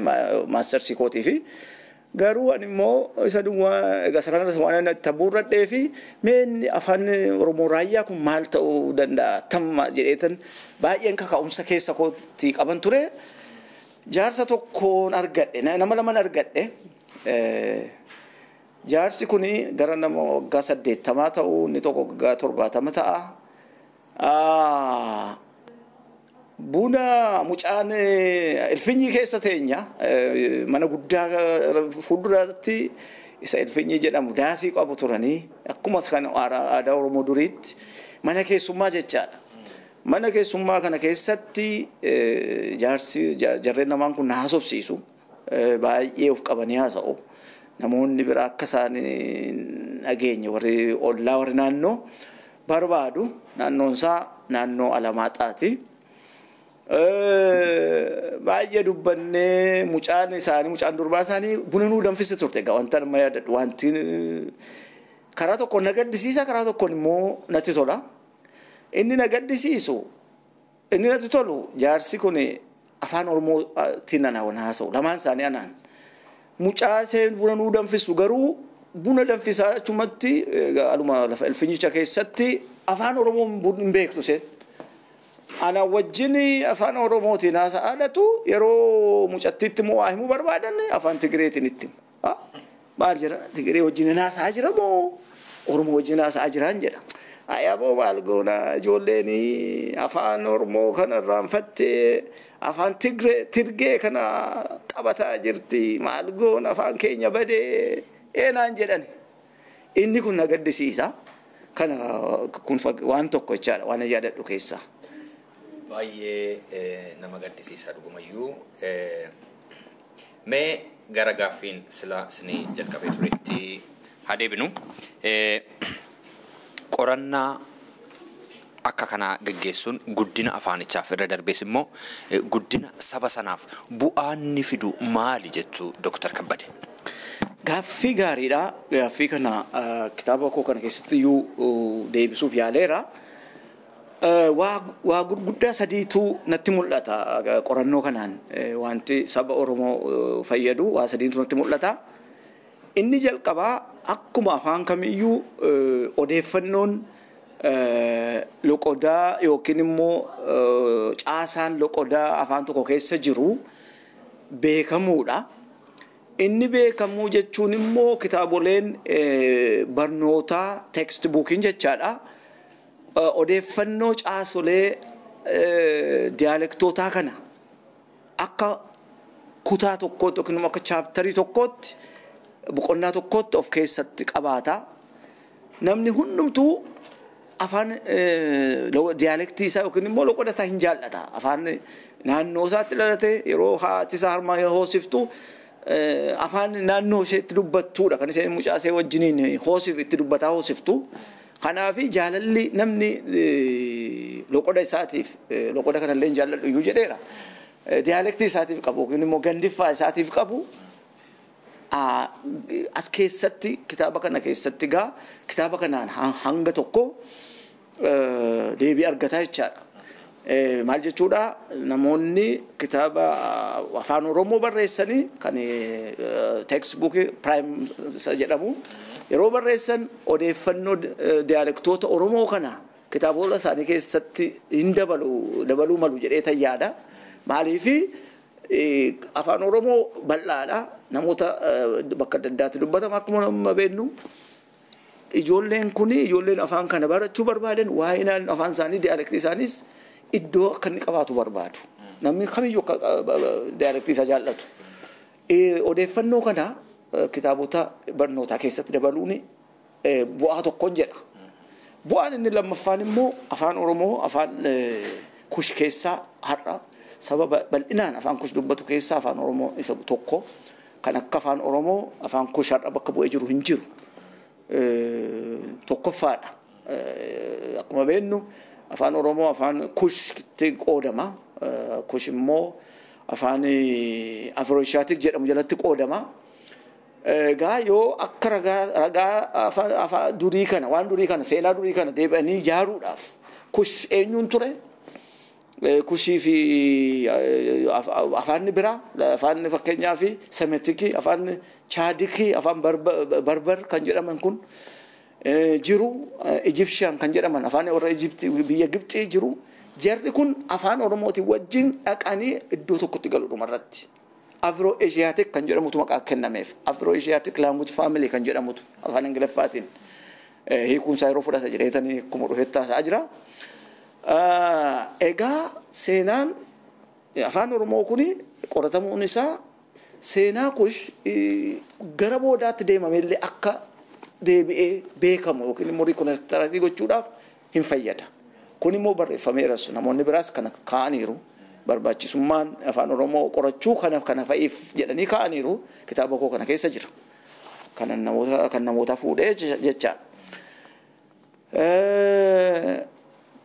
maastersii kootii fi garuu ani immoo isa duwwaa egaa isa kanarras waan ani tabuurradhee fi mee afaan Oromoo raayyaa kun maal ta'uu danda'a tamma jedheetan baay'een kaka'umsa keessa kootii qaban ture. Jaarsa tokkoon argadhe nama laman argadhe. Jaarsi kun gara nama waggaa 80 ta'u inni tokko waggaa 70 ta'a. Buna mucaan ilfinyi keessa teenya mana guddaa fuulduratti isa ilfinyi jedhamu daasii qabu turanii akkuma kan aadaa Oromoo duriitti mana keessummaa jechaadha. Mana keessummaa kana keessatti jaarsi jarreen namaan kun na haasofsiisu baay'ee of qabanii haasa'u. Namoonni biraa akka isaan dhageenye warri ollaa warri naannoo barbaadu naannoon isaa naannoo Alamaaxaati. Baay'ee dubbannee mucaan isaanii mucaan durbaa isaanii buna nuu danfiste turte egaa wanta nama yaadadhu wanti karaa tokkoon na gaddisiisa karaa tokkoon immoo natti tola. Inni na gaddisiisu inni natti tolu jaarsi kun afaan Oromootiin anaan haasa'u lamaan isaanii anaan. Mucaa isheen buna nuu danfistu garuu buna danfisaa achumatti aluma lafa ilfinyicha keessatti afaan Oromoo hin beektu isheen. Ana wajjin afaan Oromootiin haasa'aadhatu yeroo mucattiitti immoo waa himuu barbaadan afaan Tigireetiin itti himu. Maal jira Tigiree wajjin haasa'aa jira moo Oromoo wajjin haasa'aa jiraan jedha. Ayyaaboo maal goona ijoolleen afaan Oromoo kana irraanfattee afaan Tigiree kana qabataa jirti maal goona afaan keenya badee eenaan jedhan. Inni kun na gaddisiisa. Kana kun waan tokko jechaadha waan yaadadhu keessaa. Baay'ee nama gaddisiisa dhugumayyuu. Mee gara gaaffiin sila isinii jalqabee turetti haa deebinu. Qorannaa akka kanaa geggeessuun guddina afaanichaaf irra darbees immoo guddina saba sanaaf bu'aan inni fidu maali jettu Dooktar Kabbade? Gaaffii gaariidha. Gaaffii kana kitaaba koo kana keessatti iyyuu deebisuuf yaaleera. Waa gurguddaa sadiitu natti mul'ata qorannoo kanaan, wanti saba Oromoo fayyadu waa sadiitu natti mul'ata. Inni jalqabaa, akkuma afaan kamiyyuu odeeffannoon loqodaa yookiin immoo caasaan loqodaa afaan tokko keessa jiru beekamuudha. Inni beekamuu jechuun immoo kitaaboleen barnootaa, textbookiin jechaadha. Odeeffannoo caasolee diyaalektootaa kana akka kutaa tokkootti yookiin immoo akka chapterii tokkootti, boqonnaa tokkootti of keessatti qabaata. Namni hundumtuu afaan diyaalektii isaa yookiin immoo loqoda isaa hin jaallata. Afaan naannoo isaatti dhalate, yeroo haati isaa harma hoosiftu afaan naannoo isheetti dubbattuudha kan isheen mucaa ishee wajjiniin hoosif itti dubbataa hoosiftu. Kanaaf jaalalli namni loqoda isaatiif, loqoda kanallee hin jaalladhu iyyuu jedheera, diyaalektii isaatiif qabu yookiin immoo gandiffaa isaatiif qabu as keessatti, kitaaba kana keessatti gaa, kitaaba kanaan hanga tokko deebii argataa jechaadha. Maal jechuudha, namoonni kitaaba afaan Oromoo barreessanii kan textbook prime jedhamu yeroo barreessan odeeffannoo diyaalektoota Oromoo kana kitaabota isaanii keessatti hin dabalu, dabaluu malu jedhee tayyaadha. Maaliifi, afaan Oromoo bal'aadha. Namoota bakka adda addaatti dubbatama akkuma nama beeknu. Ijoolleen kun, ijoolleen afaan kana barachuu barbaadan, waa'ee naannoo afaan isaanii, diyaalektii isaaniis iddoo akka inni qabaatu barbaadu. Namni kamiyyuu akka diyaalektii isaa jaallatu. Odeeffannoo kana kitaabota barnootaa keessatti dabaluun bu'aa tokkoon jedha. Bu'aan inni lammaffaan immoo afaan Oromoo afaan Kush keessaa, har'a sababa bal'inaan afaan Kush dubbatu keessaa afaan Oromoo isa tokko. Kan akka afaan Oromoo afaan Kush har'a bakka bu'ee jiru hin jiru. Tokkoffaadha. Akkuma beeknu afaan Oromoo afaan Kushitti qoodama. Kush immoo afaan Afroeshiyaatik jedhamu jalatti qoodama. Egaa yoo akka ragaa afaan durii kana, waan durii kana, seenaa durii kana deebi'anii ijaaruudhaaf, Kush eenyuun ture? Kushii fi afaanni biraa, afaan fakkeenyaa fi Semetikii, afaan Chaadikii, afaan Barbar kan jedhaman kun jiru, Egyptian kan jedhaman afaan warra Egyptii, biyya Gibxii jiru. Jarri kun afaan Oromootiin wajjin dhaqanii iddoo tokkotti galu dhumarratti. Afro Asiatic kan jedhamutu maqaa kennameef. Afro Asiatic language family kan jedhamutu afaan Ingiliffaatiin hiikuunsaa yeroo fudhata jedheetanii akkuma dhufetti haasa'aa jira. Egaa seenaan afaan Oromoo kuni qoratamuun isaa seenaa Kush gara boodaatti deemamellee akka deebi'ee beekamu yookiin immoo reconstruct gochuudhaaf hin fayyada. Kun immoo barreeffameeras, namoonni biraas kana kaa'aniiru. Barbaachisummaan afaan Oromoo qorachuu kana fa'iif jedhanii kaa'aniiru, kitaaba koo kana keessa jira. Kan namoota kan namoota fuudhee jechaadha.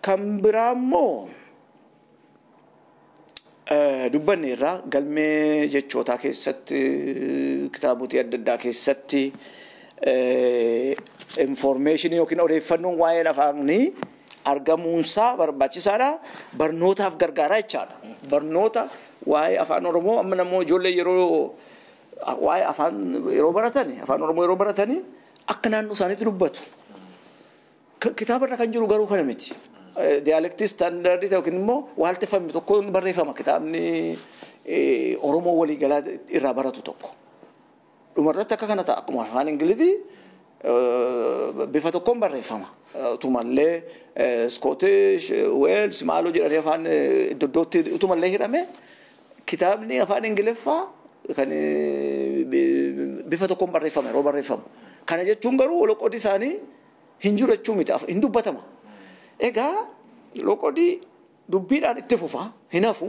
Kan biraa immoo dubbanne irraa galmee jechootaa keessatti, kitaabotii adda addaa keessatti informationii yookiin odeeffannoon waa'ee afaanii argamuunsaa barbaachisaadha. Barnootaaf gargaaraa jechaadha. Barnoota waa'ee afaan Oromoo amma namoo ijoollee yeroo waa'ee afaan yeroo baratani, afaan Oromoo yeroo baratani akka naannoo isaaniitti dubbatu. Kitaaba irra kan jiru garuu kana miti. Diyaalektii standardii yookiin immoo waalteffame tokkoon barreeffama kitaabni Oromoo waliigalaa irraa baratu tokko. Dhumarratti akka kana ta'a, akkuma afaan Ingilizii bifa tokkoon barreeffama. Utumallee Scottish, Wales maaloo jedhanii afaan iddoo iddootti utumallee hidhame, kitaabni afaan Ingiliffaa kan bifa tokkoon barreeffama yeroo barreeffamu. Kana jechuun garuu loqodi isaanii hin jiru jechuu miti, hin dubbatama. Egaa loqodi Dubbiidhaan itti fufa hin hafu,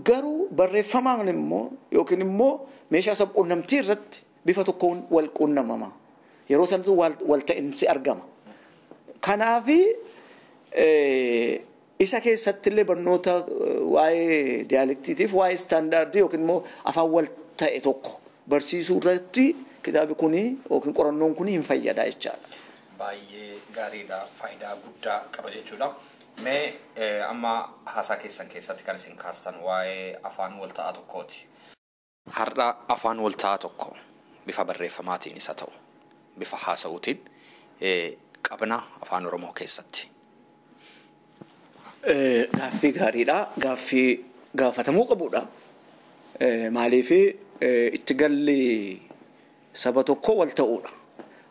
garuu barreeffamaan immoo yookiin immoo meeshaa sabquunnamtii irratti bifa tokkoon wal quunnamama. Yeroo sanatu wal ta'insi argama. Kanaafi isa keessatti illee barnoota waa'ee diyaalektiitiif waa'ee istaandaardii yookiin immoo afaan wal ta'e tokko barsiisuu irratti kitaabni kuni yookiin qorannoon kuni hin fayyada jechaadha. Baay'ee gaariidha. Faayidaa guddaa qaba jechuudha. Mee amma haasaa keessan keessatti kan isin kaastan waa'ee afaan wal ta'aa tokkooti. Har'a afaan wal ta'aa tokko bifa barreeffamaatiin isa ta'u bifa haasa'uutiin qabna afaan Oromoo keessatti. Gaaffii gaariidha. Gaaffii gaafatamuu qabudha. Maaliif itti galli saba tokko wal ta'uudha.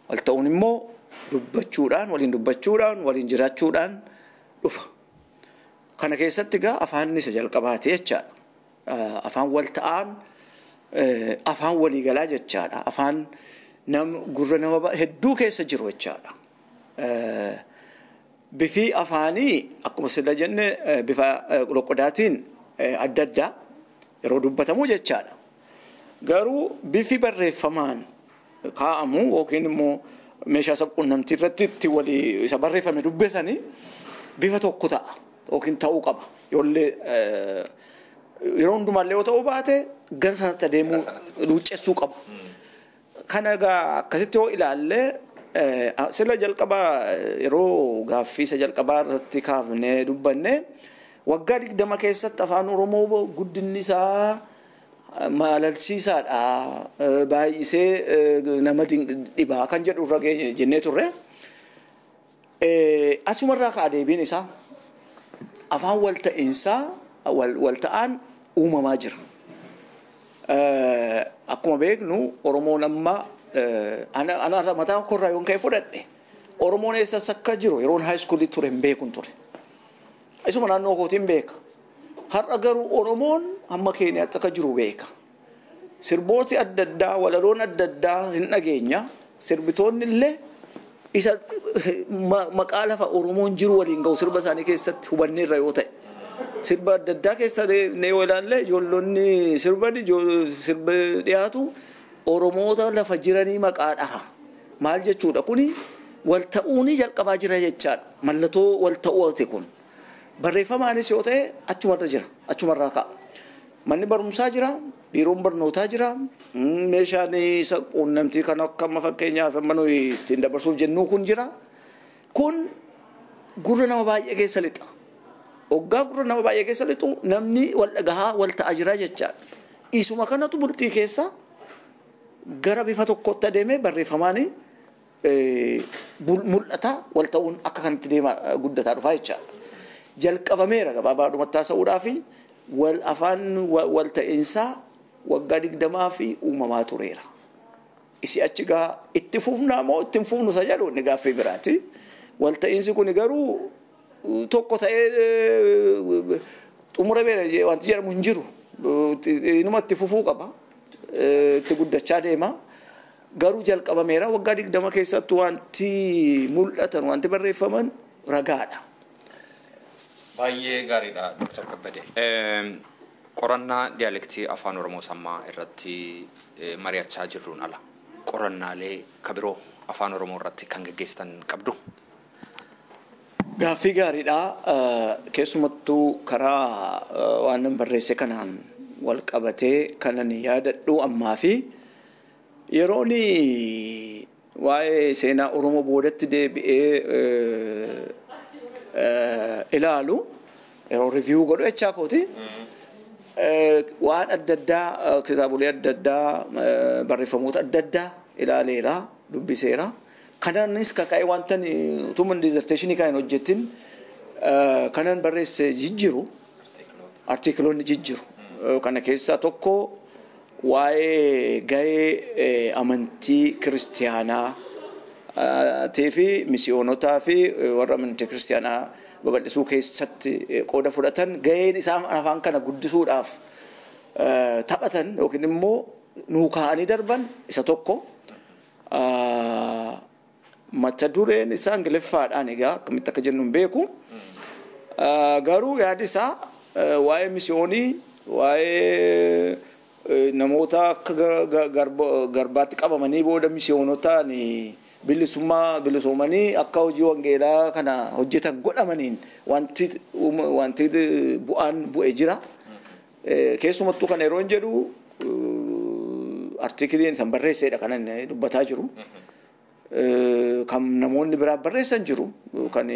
Wal ta'uun immoo dubbachuudhaan, waliin dubbachuudhaan, waliin jiraachuudhaan dhufa. Kana keessatti egaa afaan isa jalqabaati jechaadha. Afaan wal ta'aan afaan waliigalaa jechaadha. Afaan gurra nama hedduu keessa jiru jechaadha. Bifi afaanii akkuma sila jenne bifa loqodaatiin adda addaa yeroo dubbatamu jechaadha. Garuu bifi barreeffamaan kaa'amu yookiin immoo meeshaa sabquunnamtii irratti itti walii isa barreeffame dubbisanii bifa tokko ta'a yookiin ta'uu qaba. Yoollee yeroo hundumaallee yoo ta'uu baate gara sanatti adeemuu luuccessuu qaba. Kana egaa akkasitti yoo ilaalle sila jalqabaa yeroo gaaffii isa jalqabaa irratti kaafnee dubbanne waggaa 20 keessatti afaan Oromoo guddinni isaa maalalsiisaadha, baay'isee nama dhibaa kan jedhu irra jennee turre. Asumarraa ka'a deebiin isaa afaan wal ta'iinsaa wal ta'aan uumamaa jira. Akkuma beeknu Oromoon amma ana mataa korraa yoon ka'e fudhadhe Oromoon eessas akka jiru yeroon high school ture hin beekun ture. Isuma naannoo kootiin beeka. Har'a garuu Oromoon hamma Keeniyaatti akka jiru beeka. Sirbooti adda addaa, walaloon adda addaa hin dhageenya. Sirbitoonni illee isa maqaa lafa Oromoon jiru waliin ga'u sirba isaanii keessatti hubanneerra yoo ta'e. Sirba adda addaa keessa yoo ilaalle ijoollonni sirban sirba dhiyaatu Oromoota lafa jiranii maqaa dhaha. Maal jechuudha kuni wal ta'uuni jalqabaa jira jechaadha. Mallattoo wal ta'uuti kun. Barreeffamaanis yoo ta'e achumarra jira, achumarraa ka'a. Manni barumsaa jira, biiroon barnootaa jira, meeshaan isa quunnamtii kan akka amma fakkeenyaaf amma nuyi ittiin dabarsuuf jennuu kun jira. Kun gurra nama baay'ee keessa lixa. Hoggaa gurra nama baay'ee keessa lixu namni wal dhagahaa wal ta'aa jira jechaadha. Isuma kanatu bultii keessa gara bifa tokkotti adeemee barreeffamaan mul'ata wal ta'uun akka kanatti deema guddataa dhufaa jechaadha. Jalqabameera gabaabaadhumatti haasa'uudhaaf wal afaan wal ta'iinsaa waggaa 20 fi uumamaa tureera. Isi achi gaa itti fufnaa moo itti hin fufnu isa jedhu inni gaaffii biraati. Wal ta'iinsi kun garuu tokko ta'ee xumurameera wanti jedhamu hin jiru. Inuma itti fufuu qaba. Itti guddachaa deema. Garuu jalqabameera waggaa 20 keessatti wanti mul'atan wanti barreeffaman ragaadha. Baay'ee gaariidha Dr. Kabbadee. Qorannaa diyaalektii afaan Oromoo sammaa irratti mari'achaa jirruun ala qorannaalee kabiroo afaan Oromoo irratti kan gaggeessitan qabdu. Gaaffii gaariidha. Keessumattuu karaa waan nan barreesse kanaan wal qabatee kanan yaadadhu ammaa fi yeroon waa'ee seenaa Oromoo boodatti deebi'ee ilaalu yeroo review godhu jechaa kooti. Waan adda addaa kitaabolee adda addaa barreeffamoota adda addaa ilaaleera dubbiseera. Kanaanis kaka'ee wanta utuma dissertation kan hin hojjetin kanan barreesse jijjiru artikiloonni jijjiru. Kana keessaa tokko waa'ee gahee amantii kiristiyaanaa fi misiyoonotaa fi warra amantii kiristiyaanaa babal'isuu keessatti qooda fudhatan gaheen isaan afaan kana guddisuudhaaf taphatan yookiin immoo nuu kaa'anii darban isa tokko. Mata dureen isaa Ingiliffaadhaan egaa akkamitti akka jennu hin beeku. Garuu yaadi isaa waa'ee misiyoonii, waa'ee namoota akka garbaatti qabamanii booda misiyoonotaan bilisummaa bilisoomanii akka hojii wangeelaa kana hojjetan godhamaniin wanti bu'aan bu'e jira. Keessumattuu kana yeroo jedhu artikiliin san barreessedha kan inni dubbataa jiru. Kan namoonni biraa barreessan jiru, kan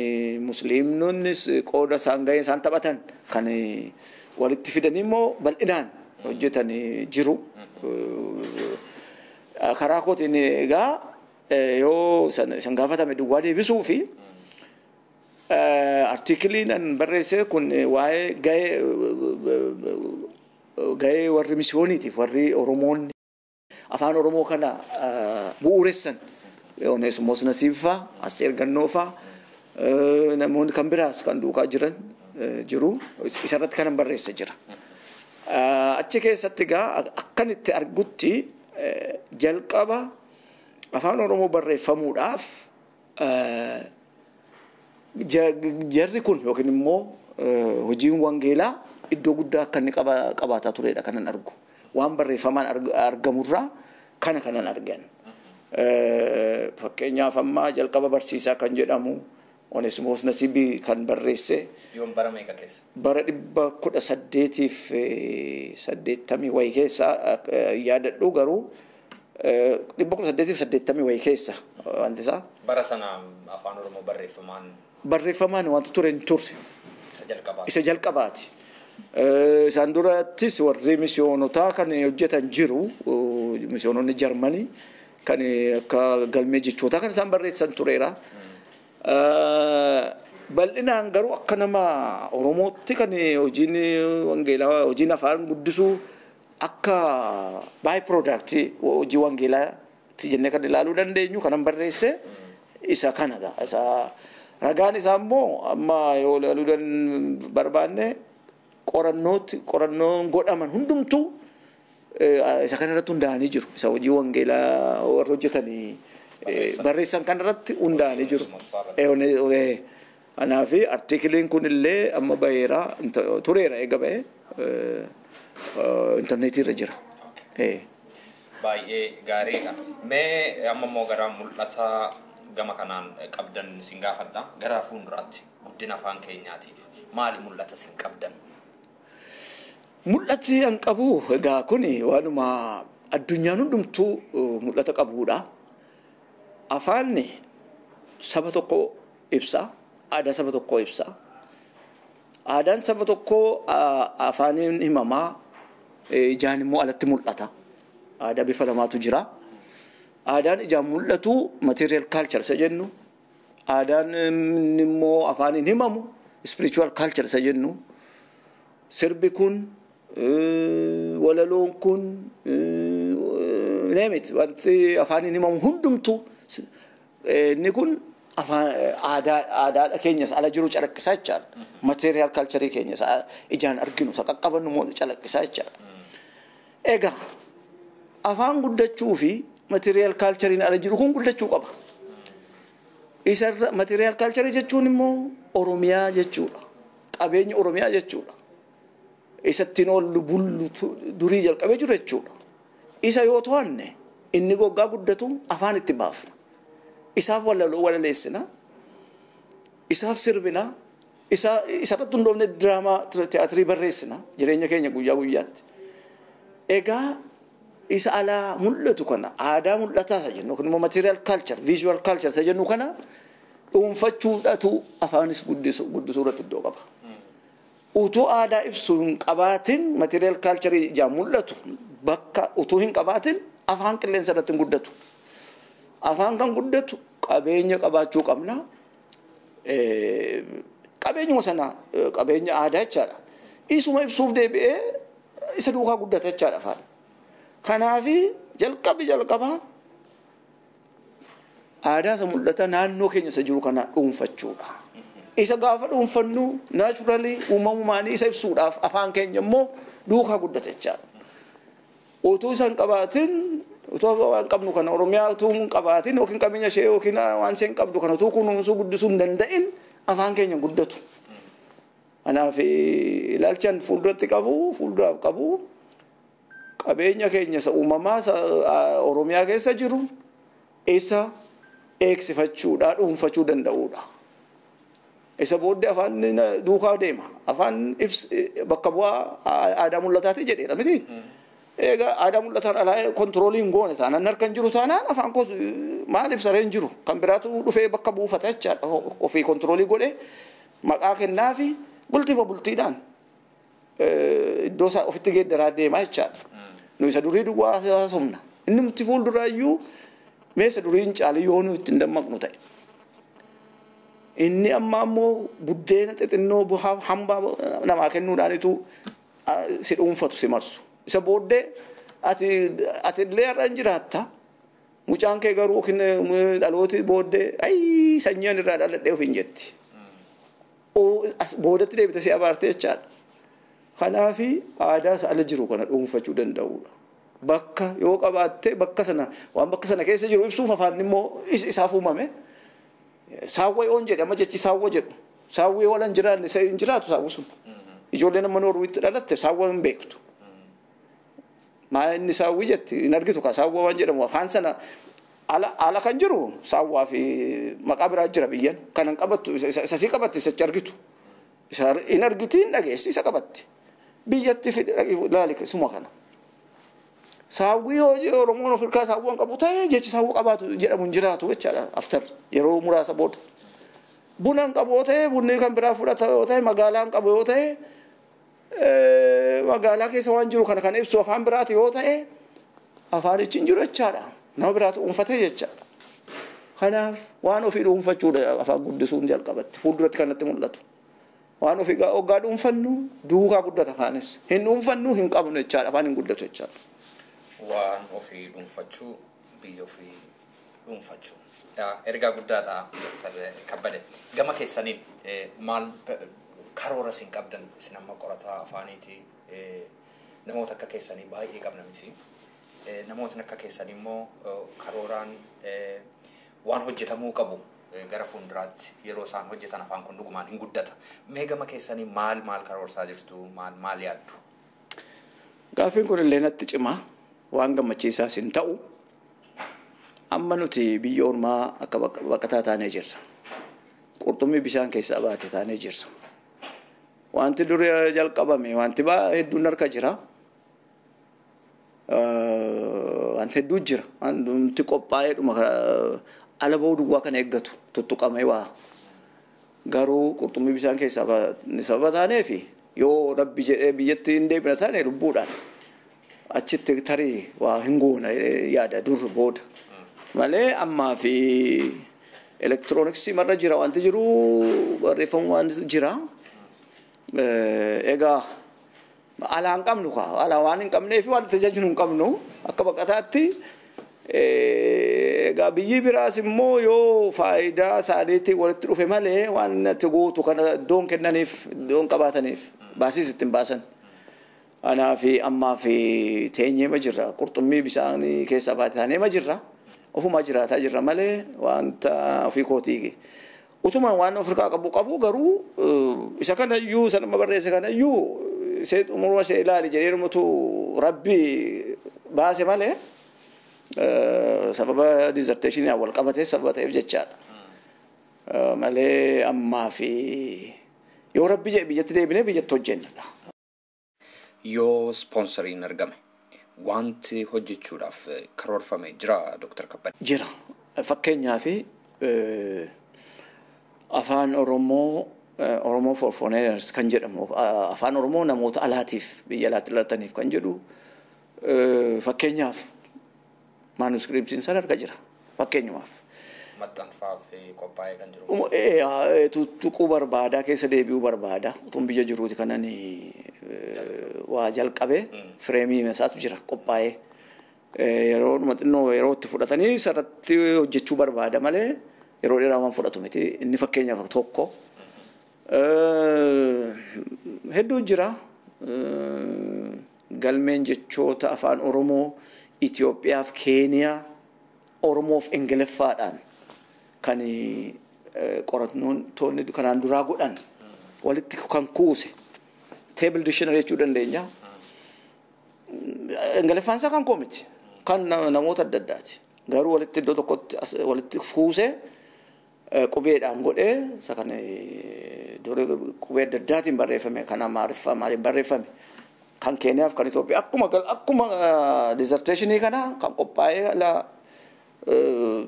musliimnonnis qooda isaan gahee isaan taphatan kan walitti fidanii immoo bal'inaan hojjetan jiru. Karaa kootiin egaa yoo san gaafatame duwwaa deebisuu fi artikiliin an barreesse kun waa'ee gahee warri misiyooniitiif warri Oromoonni afaan Oromoo kana bu'uuressan Oneesimoos Nasiib faa, Asteer Gannoo faa, namoonni kan biraas kan duukaa jiran jiru. Isarratti kanan barreesse jira. Achi keessatti egaa akkan itti argutti jalqaba afaan Oromoo barreeffamuudhaaf jarri kun yookiin immoo hojiin wangeelaa iddoo guddaa akka inni qabaataa turedha kanan argu. Waan barreeffamaan argamurraa kana kanan argan. Fakkeenyaaf amma jalqaba barsiisaa kan jedhamu Oneesimoos Nasiibii kan barreesse. Yoom bara meeqa keessa? Bara 1880 wayii keessa yaadadhu, garuu 1880 wayii keessa wanti isaa. Bara sana afaan Oromoo barreeffamaan? Barreeffamaan wanti ture hin turre. Isa jalqabaati. Isa jalqabaati. Isaan durattis warri misiyoonotaa kan hojjetan jiru, misiyoononni Jarmanii kan akka galmee jechootaa kan isaan barreessan tureera. Bal'inaan garuu akka nama Oromootti kan hojiin wangeelaa, hojiin afaan guddisuu akka by product hojii wangeelaatti jennee kan ilaaluu dandeenyu kanan barreesse isa kanadha. Isa ragaan isaa immoo amma yoo ilaaluu barbaanne qorannootti qorannoon godhaman hundumtuu isa kanarratti hundaa'anii jiru. Isa hojii wangeelaa warra hojjetanii barreessan kanarratti hundaa'anii jiru. Kanaaf artikiliin kun illee amma baheera, tureera, eega bahee intarneetii irra jira. Baay'ee gaariidha. Mee amma immoo gara mul'ata gama kanaan qabdan sin gaafadha. Gara fuulduraatti guddina afaan keenyaatiif maali mul'ata sin qabdan? Mul'ati an qabu egaa kuni waanuma addunyaan hundumtuu mul'ata qabudha. Afaanni saba tokko ibsa, aadaa saba tokkoo ibsa. Aadaan saba tokkoo afaaniin himamaa, ijaan immoo alatti mul'ata. Aadaa bifa lamaatu jira. Aadaan ijaan mul'atu material culture isa jennu. Aadaan immoo afaaniin himamu spiritual culture isa jennu. Sirbi kun, walaloon kun, name it, wanti afaaniin himamu hundumtuu inni kun afaan aadaa aadaadha keenyas ala jiru calaqqisaa jechaadha. Material culture keenyas ijaan arginu isa qaqqabannu immoo calaqqisaa jechaadha. Egaa afaan guddachuu fi material culturein ala jiru kun guddachuu qaba. Isarra material culture jechuun immoo Oromiyaa jechuudha. Qabeenya Oromiyaa jechuudha. Isattiin ol bullu durii jalqabee jiru jechuudha. Isa yoo to'anne inni goggaa guddatu afaan itti baafna. Isaaf walaloo walaleessina. Isaaf sirbina. Isarratti hundoofne diraamaa tiyaatirii barreessina jireenya keenya guyyaa guyyaatti. Egaa isa alaa mul'atu kana, aadaa mul'ataa isa jennu yookiin immoo material culture, visual culture isa jennu kana dhuunfachuudhatu afaanis guddisuu irratti iddoo qaba. Utuu aadaa ibsuu hin qabaatin, material culture ijaan mul'atu bakka utuu hin qabaatin, afaan qilleensa irratti hin guddatu. Afaan kan guddatu qabeenya qabaachuu qabna. Qabeenyuma sana qabeenya aadaa jechaadha. Isuma ibsuuf deebi'ee isa duukaa guddata jechaadha afaan. Kanaafi jalqabi jalqabaa aadaa isa mul'ata naannoo keenya isa jiru kana dhuunfachuudha. Isa gaafa dhuunfannu naturally uumamumaan isa ibsuudhaaf afaan keenya immoo duukaa guddata jechaadha. Utuu isa hin qabaatin, utuu waan qabnu kana, Oromiyaa utuu hin qabaatin yookiin qabeenya ishee yookiin waan isheen qabdu kana utuu kunuunsuu guddisuu hin danda'in, afaan keenya guddatu. Kanaaf ilaalchan fuulduratti qabu, fuulduraaf qabu qabeenya keenya isa uumamaa isa Oromiyaa keessa jiru isa eegsifachuudha, dhuunfachuu danda'uudha. Isa booddee afaan duukaa deema. Afaan bakka bu'aa aadaa mul'ataati jedheera miti. Egaa aadaa mul'ataan alaa kontiroolii hin goone taanaan harka hin jiru taanaan afaan koos maal ibsaree hin jiru. Kan biraatu dhufee bakka buufata jechaadha. Ofii kontiroolii godhee maqaa kennaafi bultiima bultiidhaan iddoo isaa ofitti geeddaraa deemaa jechaadha. Nu isa durii duwwaa haasofna. Inni nuti fuulduraayyuu meeshaa durii hin caalu yoo nu ittiin dammaqnu ta'e. Inni amma ammoo buddeena xixinnoo hambaa namaa kennuudhaanitu si dhuunfatu si marsu. Isa booddee ati illee har'a hin jiraatta. Mucaan kee garuu yookiin dhalooti booddee ayii sanyiin irraa dhaladhee ofiin jetti. Boodatti deebite si abaarte jechaadha. Kanaafi aadaa isa ala jiru kana dhuunfachuu danda'uudha. Bakka yoo qabaatte bakka sana waan bakka sana keessa jiru ibsuuf afaan immoo isaaf uumame. Saawwa yoon jedhe amma jechi saawwa jedhu. Saawwi yoo ala hin jiraanne hin jiraatu saawwi sun. Ijoolleen amma Noorwiitti dhalatte saawwa hin beektu. Maal inni saawwi jetti hin argitu ka saawwa waan jedhamu afaan sana ala kan jiru saawwaa fi maqaa biraa jira biyyan kan hin qabattu isa sii qabatti isa argitu. Isa hin argiti hin dhageessi isa qabatti. Biyyatti ilaali suma kana. Saawwi hojii Oromoon Afrikaa saawwa hin qabu ta'e jechi saawwa qabaatu jedhamu hin jiraatu jechaadha after yeroo muraasa booda. Buna hin qabu yoo ta'e bunni kan biraa fudhata yoo ta'e magaalaa hin qabu yoo ta'e magaalaa keessa waan jiru kana kan ibsu afaan biraati yoo ta'e afaanichi hin jiru jechaadha. Nama biraatu dhuunfatee jechaadha. Kanaaf waan ofii dhuunfachuudha afaan guddisuun jalqabatti fuulduratti kanatti mul'atu. Waan ofii hoggaa dhuunfannu duukaa guddata afaanis. Hin dhuunfannu hin qabnu jechaadha afaan hin guddatu jechaadha. Waan ofii dhuunfachuu biyya ofii dhuunfachuu. Ergaa guddaadha Dr. Kabbade. Gama keessaniin maal karoora isin qabdan isin amma qorataa afaaniiti namoota akka keessanii baay'ee qabna miti. Namootni akka keessanii immoo karooraan waan hojjetamuu qabu gara fuulduraatti yeroo isaan hojjetan afaan kun dhugumaan hin guddata. Mee gama keessanii maal maal karoorsaa jirtu maal maal yaaddu? Gaaffiin kun illee natti cimaa waan gammachiisaas hin ta'u. Amma nuti biyya ormaa akka baqataa taanee jirra. Qurxummii bishaan keessaa baate taanee jirra. Wanti dur jalqabame wanti hedduun harka jira. Wanti hedduu jira. Wanti qophaa'ee dhuma ala ba'uu duwwaa kan eeggatu tuttuqamee waa. Garuu qurxummii bishaan keessaa sababa taaneefi yoo rabbi jedhee biyyatti hin deebina taane lubbuudhaan achitti tarii waa hin goona yaada dur booda. Malee ammaa fi elektirooniksii marra jira wanti jiru barreeffamu waan jira. Egaa alaa hin qabnu kaa alaa waan hin qabneef waan tajaajilnu hin qabnu akka baqataatti. Egaa biyyi biraas immoo yoo faayidaa isaaniitiin walitti dhufe malee waan itti guutu kana iddoon kennaniif iddoon qabaataniif baasiis ittiin baasan. Anaa fi ammaa fi teenyeema jirra qurxummii bishaanii keessaa baate taaneema jirra ofumaa jiraataa jirra malee wanta ofii kootii. Utuma waan Afrikaa qabu garuu isa kanayyuu isa nama barreesse kanayyuu isee xumuruma ishee ilaali jedhee dhumatu rabbi baase malee sababa dissertation wal qabate sababa ta'eef jechaadha. Malee ammaa fi yoo rabbi jedhe biyyatti deebinee biyyatti hojjennadha. Yoo ispoonsariin argame wanti hojjechuudhaaf karoorfame jira Dr. Kabbade? Jira. Fakkeenyaaf afaan Oromoo Oromoo for Foreigners kan jedhamu afaan Oromoo namoota alaatiif biyya alaatti dhalataniif kan jedhu fakkeenyaaf maanuskiriptiin sana harka jira fakkeenyumaaf. Maxxanfaaf qophaa'ee kan jiru. Tuttuquu barbaadaa keessa deebi'uu barbaada utuun biyya jiruuti kanan waa jalqabe fireemii isaatu jira qophaa'ee yeroo xinnoo yeroo itti fudhatanii sarratti hojjechuu barbaada malee yeroo dheeraa waan fudhatu miti inni fakkeenyaaf tokko. Hedduu jira galmeen jechoota afaan Oromoo Itoophiyaaf Keeniyaa Oromoof Ingiliffaadhaan kan qorattoonni kanaan duraa godhan walitti kan kuuse table dictionary jechuu dandeenya. Ingiliffaan isaa kan koo miti, kan namoota adda addaati. Garuu walitti iddoo tokkotti walitti fuusee qubeedhaan godhee isa kan qubee adda addaatiin barreeffame, kan Amaariffaa maaliin barreeffame, kan Keeniyaaf kan Itoophiyaa akkuma dissertationii kana kan qophaa'ee ala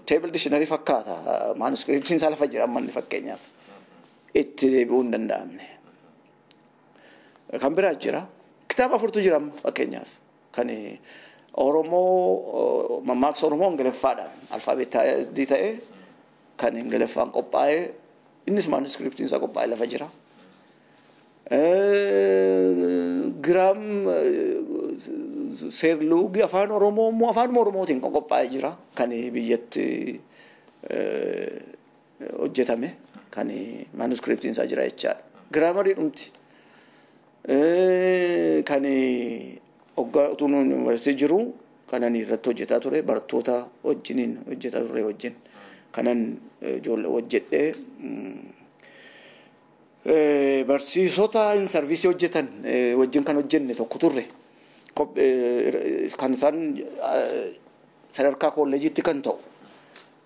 table dictionary fakkaata. Manuscriptiin isaa lafa jira amma inni fakkeenyaaf itti deebi'uu hin danda'amne. Kan biraa jira. Kitaaba afurtu jira amma fakkeenyaaf kan Oromoo, mammaaksa Oromoo Ingiliffaadhaan alfaabeetii ta'ee kan Ingiliffaan qophaa'ee, innis manuscriptiin isaa qophaa'ee lafa jira. Giraam seerluugii afaan Oromoo immoo afaan Oromootiin kan qophaa'ee jira, kan biyyatti hojjetame kan manuscriptiin isaa jira jechaadha. Giraamarii dhumti kan hoggaa utuu yuunivarsiitii jiru kanan irratti hojjetaa ture, barattoota wajjiniin hojjetaa ture wajjin kanan ijoollee hojjedhee, barsiisota in sarviisii hojjetan wajjin kan hojjenne tokko turre, kan isaan sadarkaa kolleejiitti kan ta'u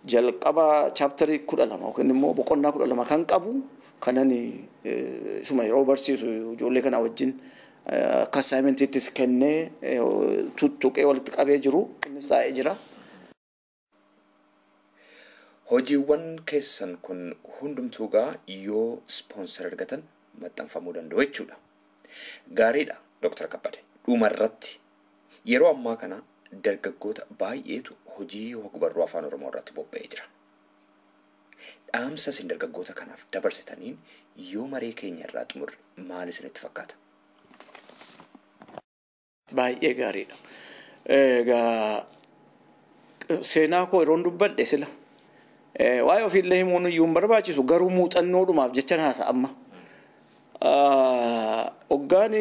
jalqaba chaaptarii 12 yookiin immoo boqonnaa 12 kan qabu kanan isuma yeroo barsiisu ijoollee kana wajjin akka assignmentiittis kennee tuttuqee walitti qabee jiru innis taa'ee jira. Hojiiwwan keessan kun hundumtuu gaa yoo sponsor argatan maxxanfamuu danda'u jechuudha. Gaariidha, Dr. Kabbade. Dhumarratti yeroo ammaa kana dargaggoota baay'eetu hojii hogbarruu afaan Oromoo irratti bobba'ee jira. Dhaamsa isin dargaggoota kanaaf dabarsitaniin yoo maree keenya irraa xumurre maal isinitti fakkaata? Baay'ee gaariidha. Egaa seenaa koo yeroon dubbadhe sila waa'ee ofiillee himuun iyyuu hin barbaachisu, garuu muuxannoodhumaaf jecha haasa'a amma. Hoggaan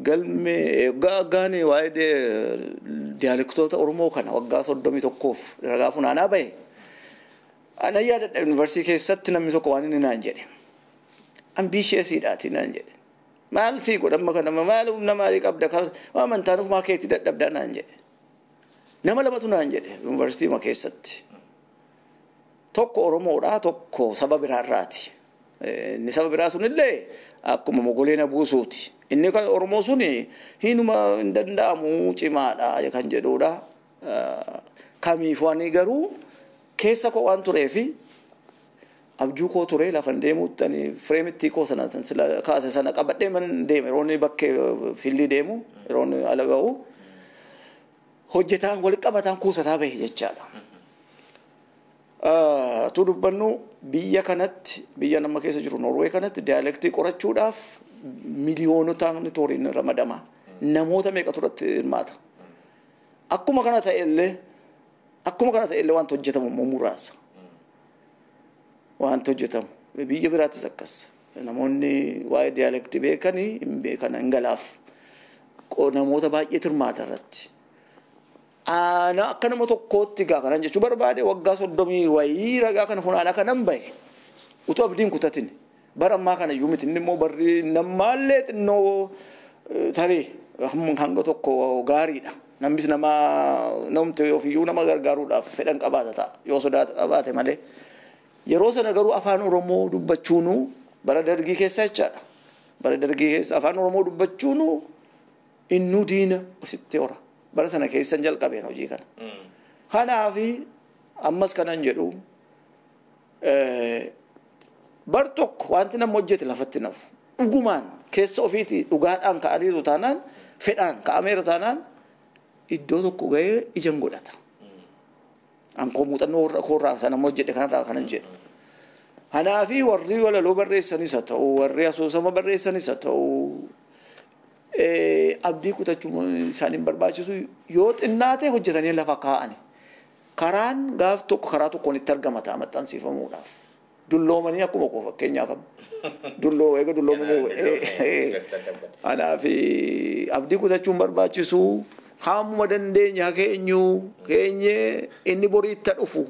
galmee hoggaan waa'ee diyaalektoota Oromoo kana waggaa 31f ragaa funaanaa bahe. Ana yaadadha, yuunivarsiitii keessatti namni tokko waan inni naan jedhe. Ambitiousiidhaati naan jedhe. Maal sii godhamma kana, maal humna maalii qabda, waan amantaan ofumaa keetti dadhabdaa naan jedhe. Nama lamatu naan jedhe yuunivarsiitii keessatti. Tokko Oromoodha, tokko saba biraarraati. Inni saba biraa sunillee akkuma mogolee na buusuuti. Inni kan Oromoo sun hinuma hin danda'amu, cimaadha kan jedhudha. Kamiif waan garuu keessa koo waan tureefi abjuu koo ture lafan deemuutti ani fireemittii koo sana kaase sana qabadhee man deeme yeroo inni bakkee fillii deemu, yeroo inni ala ba'u hojjetaan walitti qabataan kuusataa bahe jechaadha. Tu dubbannu biyya kanatti, biyya nama keessa jiru Norwee kanatti, diyaalektii qorachuudhaaf miliyoonotaan tooriin ramadama. Namoota meeqatu irratti hirmaata. Akkuma kana ta'ellee wanti hojjetamu immoo muraasa. Wanti hojjetamu biyya biraattis akkas. Namoonni waa'ee diyaalektii beekanii hin beekan hin galaaf. Namoota baay'eetu hirmaata irratti. Ana akka nama tokkootti gaa kanan jechuu barbaade, waggaa 30 wayii ragaa kana funaanaa kanan bahe utuu abdiin kutatin, bara ammaa kana iyyuu miti, inni immoo barri namaallee xinnoo tarii hanga tokko gaariidha. Namnis nama namti ofiyyuu nama gargaaruudhaaf fedhan qabaata ta'a yoo sodaata qabaate malee. Yeroo sana garuu afaan Oromoo dubbachuunu bara dargii keessa jechaadha. Bara dargii keessa afaan Oromoo dubbachuunu innuu diina ositti hora. Bara sana keessan jalqabeen hojii kana. Kanaafi ammas kanan jedhu, bar tokko wanti nama hojjete lafatti nafu. Dhugumaan keessa ofiitii dhugaadhaan ka'aniiru taanaan, fedhaan ka'ameera taanaan, iddoo tokko gahee ija godhata. Ankoo muuxannoo koorraa sana hojjedhe kanarraa kanan jedhu. Kanaafi warri walaloo barreessanis haa ta'u, warri asoosama barreessanis haa ta'u, abdii kutachuu isaan hin barbaachisu, yoo xinnaate hojjetanii lafa kaa'ani. Karaan gaaf tokko karaa tokkoon itti argama ta'a maxxansiifamuudhaaf. Dulloomanii akkuma koo fakkeenyaaf dulloo eega dulloomanii. Kanaaf abdii kutachuun barbaachisu, hammuma dandeenya keenyu keenyee inni boriitta dhufu,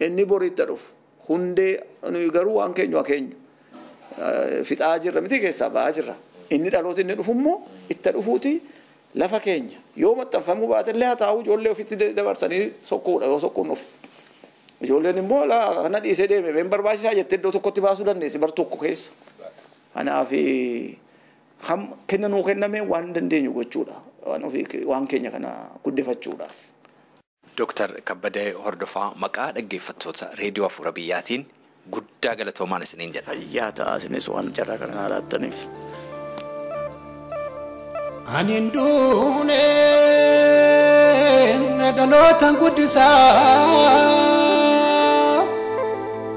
inni boriitta dhufu hundee, nuyi garuu waan keenyu haa keenyu. Fixaa jirra miti keessaa ba'aa jirra. Inni dhaloota inni dhufu immoo itti dhufuuti lafa keenya yoo maxxanfamuu baatellee haa taa'u ijoollee ofitti dabarsanii sokkuudha yoo sokkuun dhufe. Ijoolleen immoo kana dhiisee deeme been barbaachisaa jettee iddoo tokkotti baasuu dandeessi bar tokko keessa. Kanaaf kenna nuu kenname waan dandeenyu gochuudha waan ofii waan keenya kana guddifachuudhaaf. Dooktar Kabbadee Hordofaa maqaa dhaggeeffattoota reediyoo Afuura Biyyaatiin guddaa galatoomaan isiniin jedha. Fayyaa ta'aa isinis waan carraa kana laattaniif. Ani hin duune dhalootaan guddisaa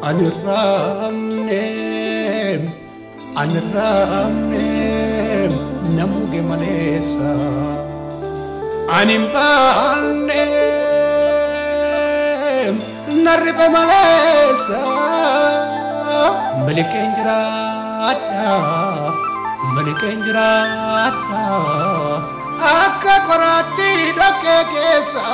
ani raamne ani raamne namuge maleessa ani hin baanne narribe maleessa miliqeen jiraadha. Miliqeen jiraadha akka qoraatti dhoqqee keessa.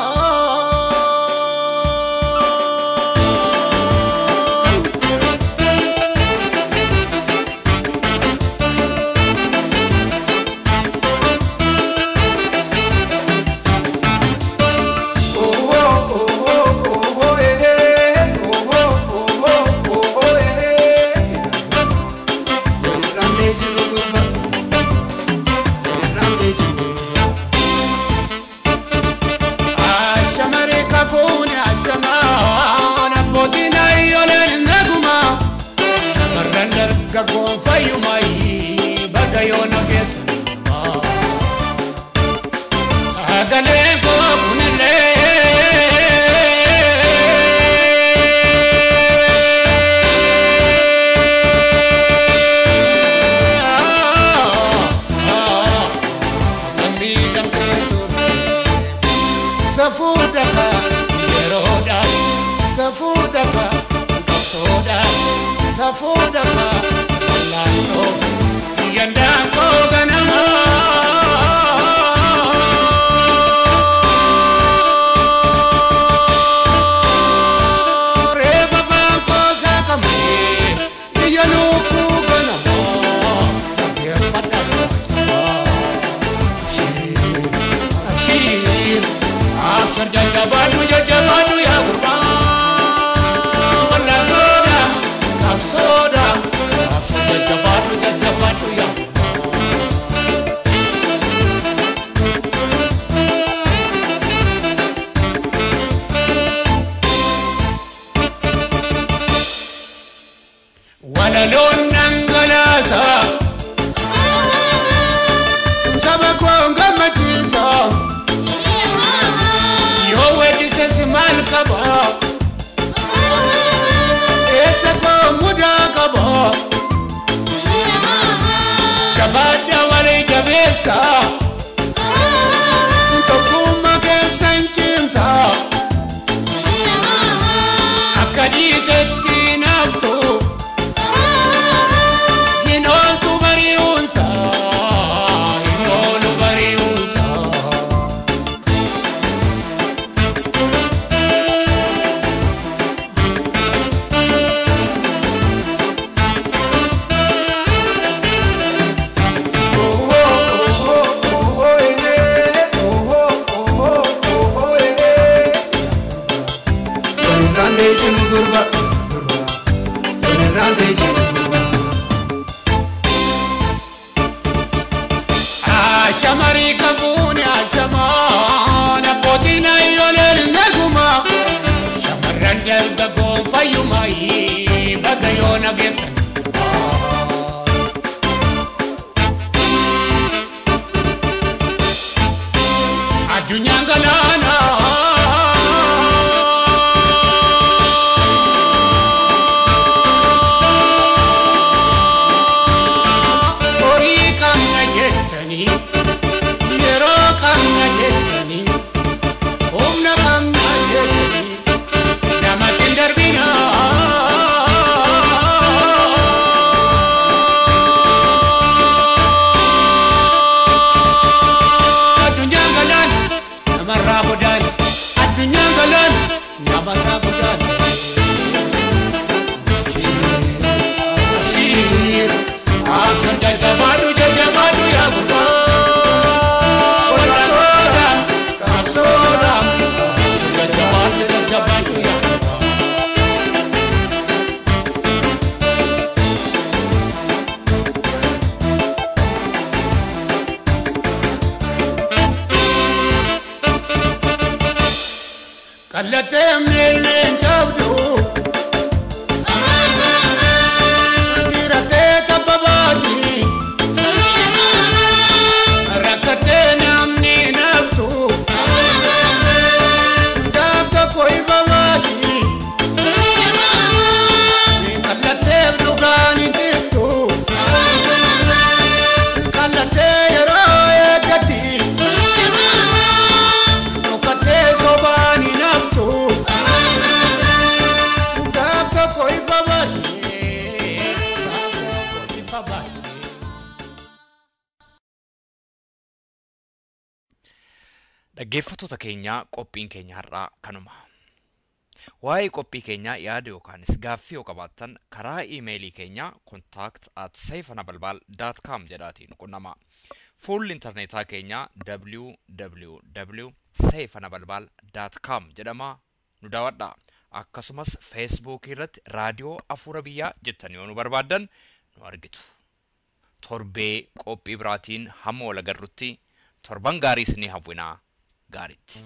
Tokkummaa keessa hin cimsa akka dhiitetti naaftu hin ooltu bari'uunsa hin oolu bari'uunsa. Shamarii kabuun ashamaan abbootiin ayyooleen naguma shamarran dargaggoon fayyumaa baga yoona geessan. Addunyaan galaana. Horii qabna jettanii. Yeroo qabna jettanii humna qabna jettanii namatti hin darbinaa. Kallatee miilleen cabdu Dirattee tabba baati Rakkattee namni naftu Gaaf tokko ifa baati Kallatee dhugaan hin jirtu Kallatee yeroo eeggatti Dhokkattee sobaan hin haftu Gaaf tokko ifa baati Gaaf tokko ifa baati. Dhaggeeffattoota keenyaa, qophiin keenya har'aa kanuma. Waa'ee qophii keenyaa yaada yookaanis gaaffii yoo qabaattan, karaa iimeelii keenyaa contact@seifanabalbal.com jedhaatiin qunnama. Fuulli intarneetaa keenyaa www.seifanabalbal.com jedhama, nu daawwadha. Akkasumas Feesbuukii irratti Raadiyoo Afuura Biyyaa jettanii yoo nu barbaaddan nu argitu. Torbee qophii biraatiin hamma wal agarrutti torban gaarii isinii hawwinaa, gaariitti.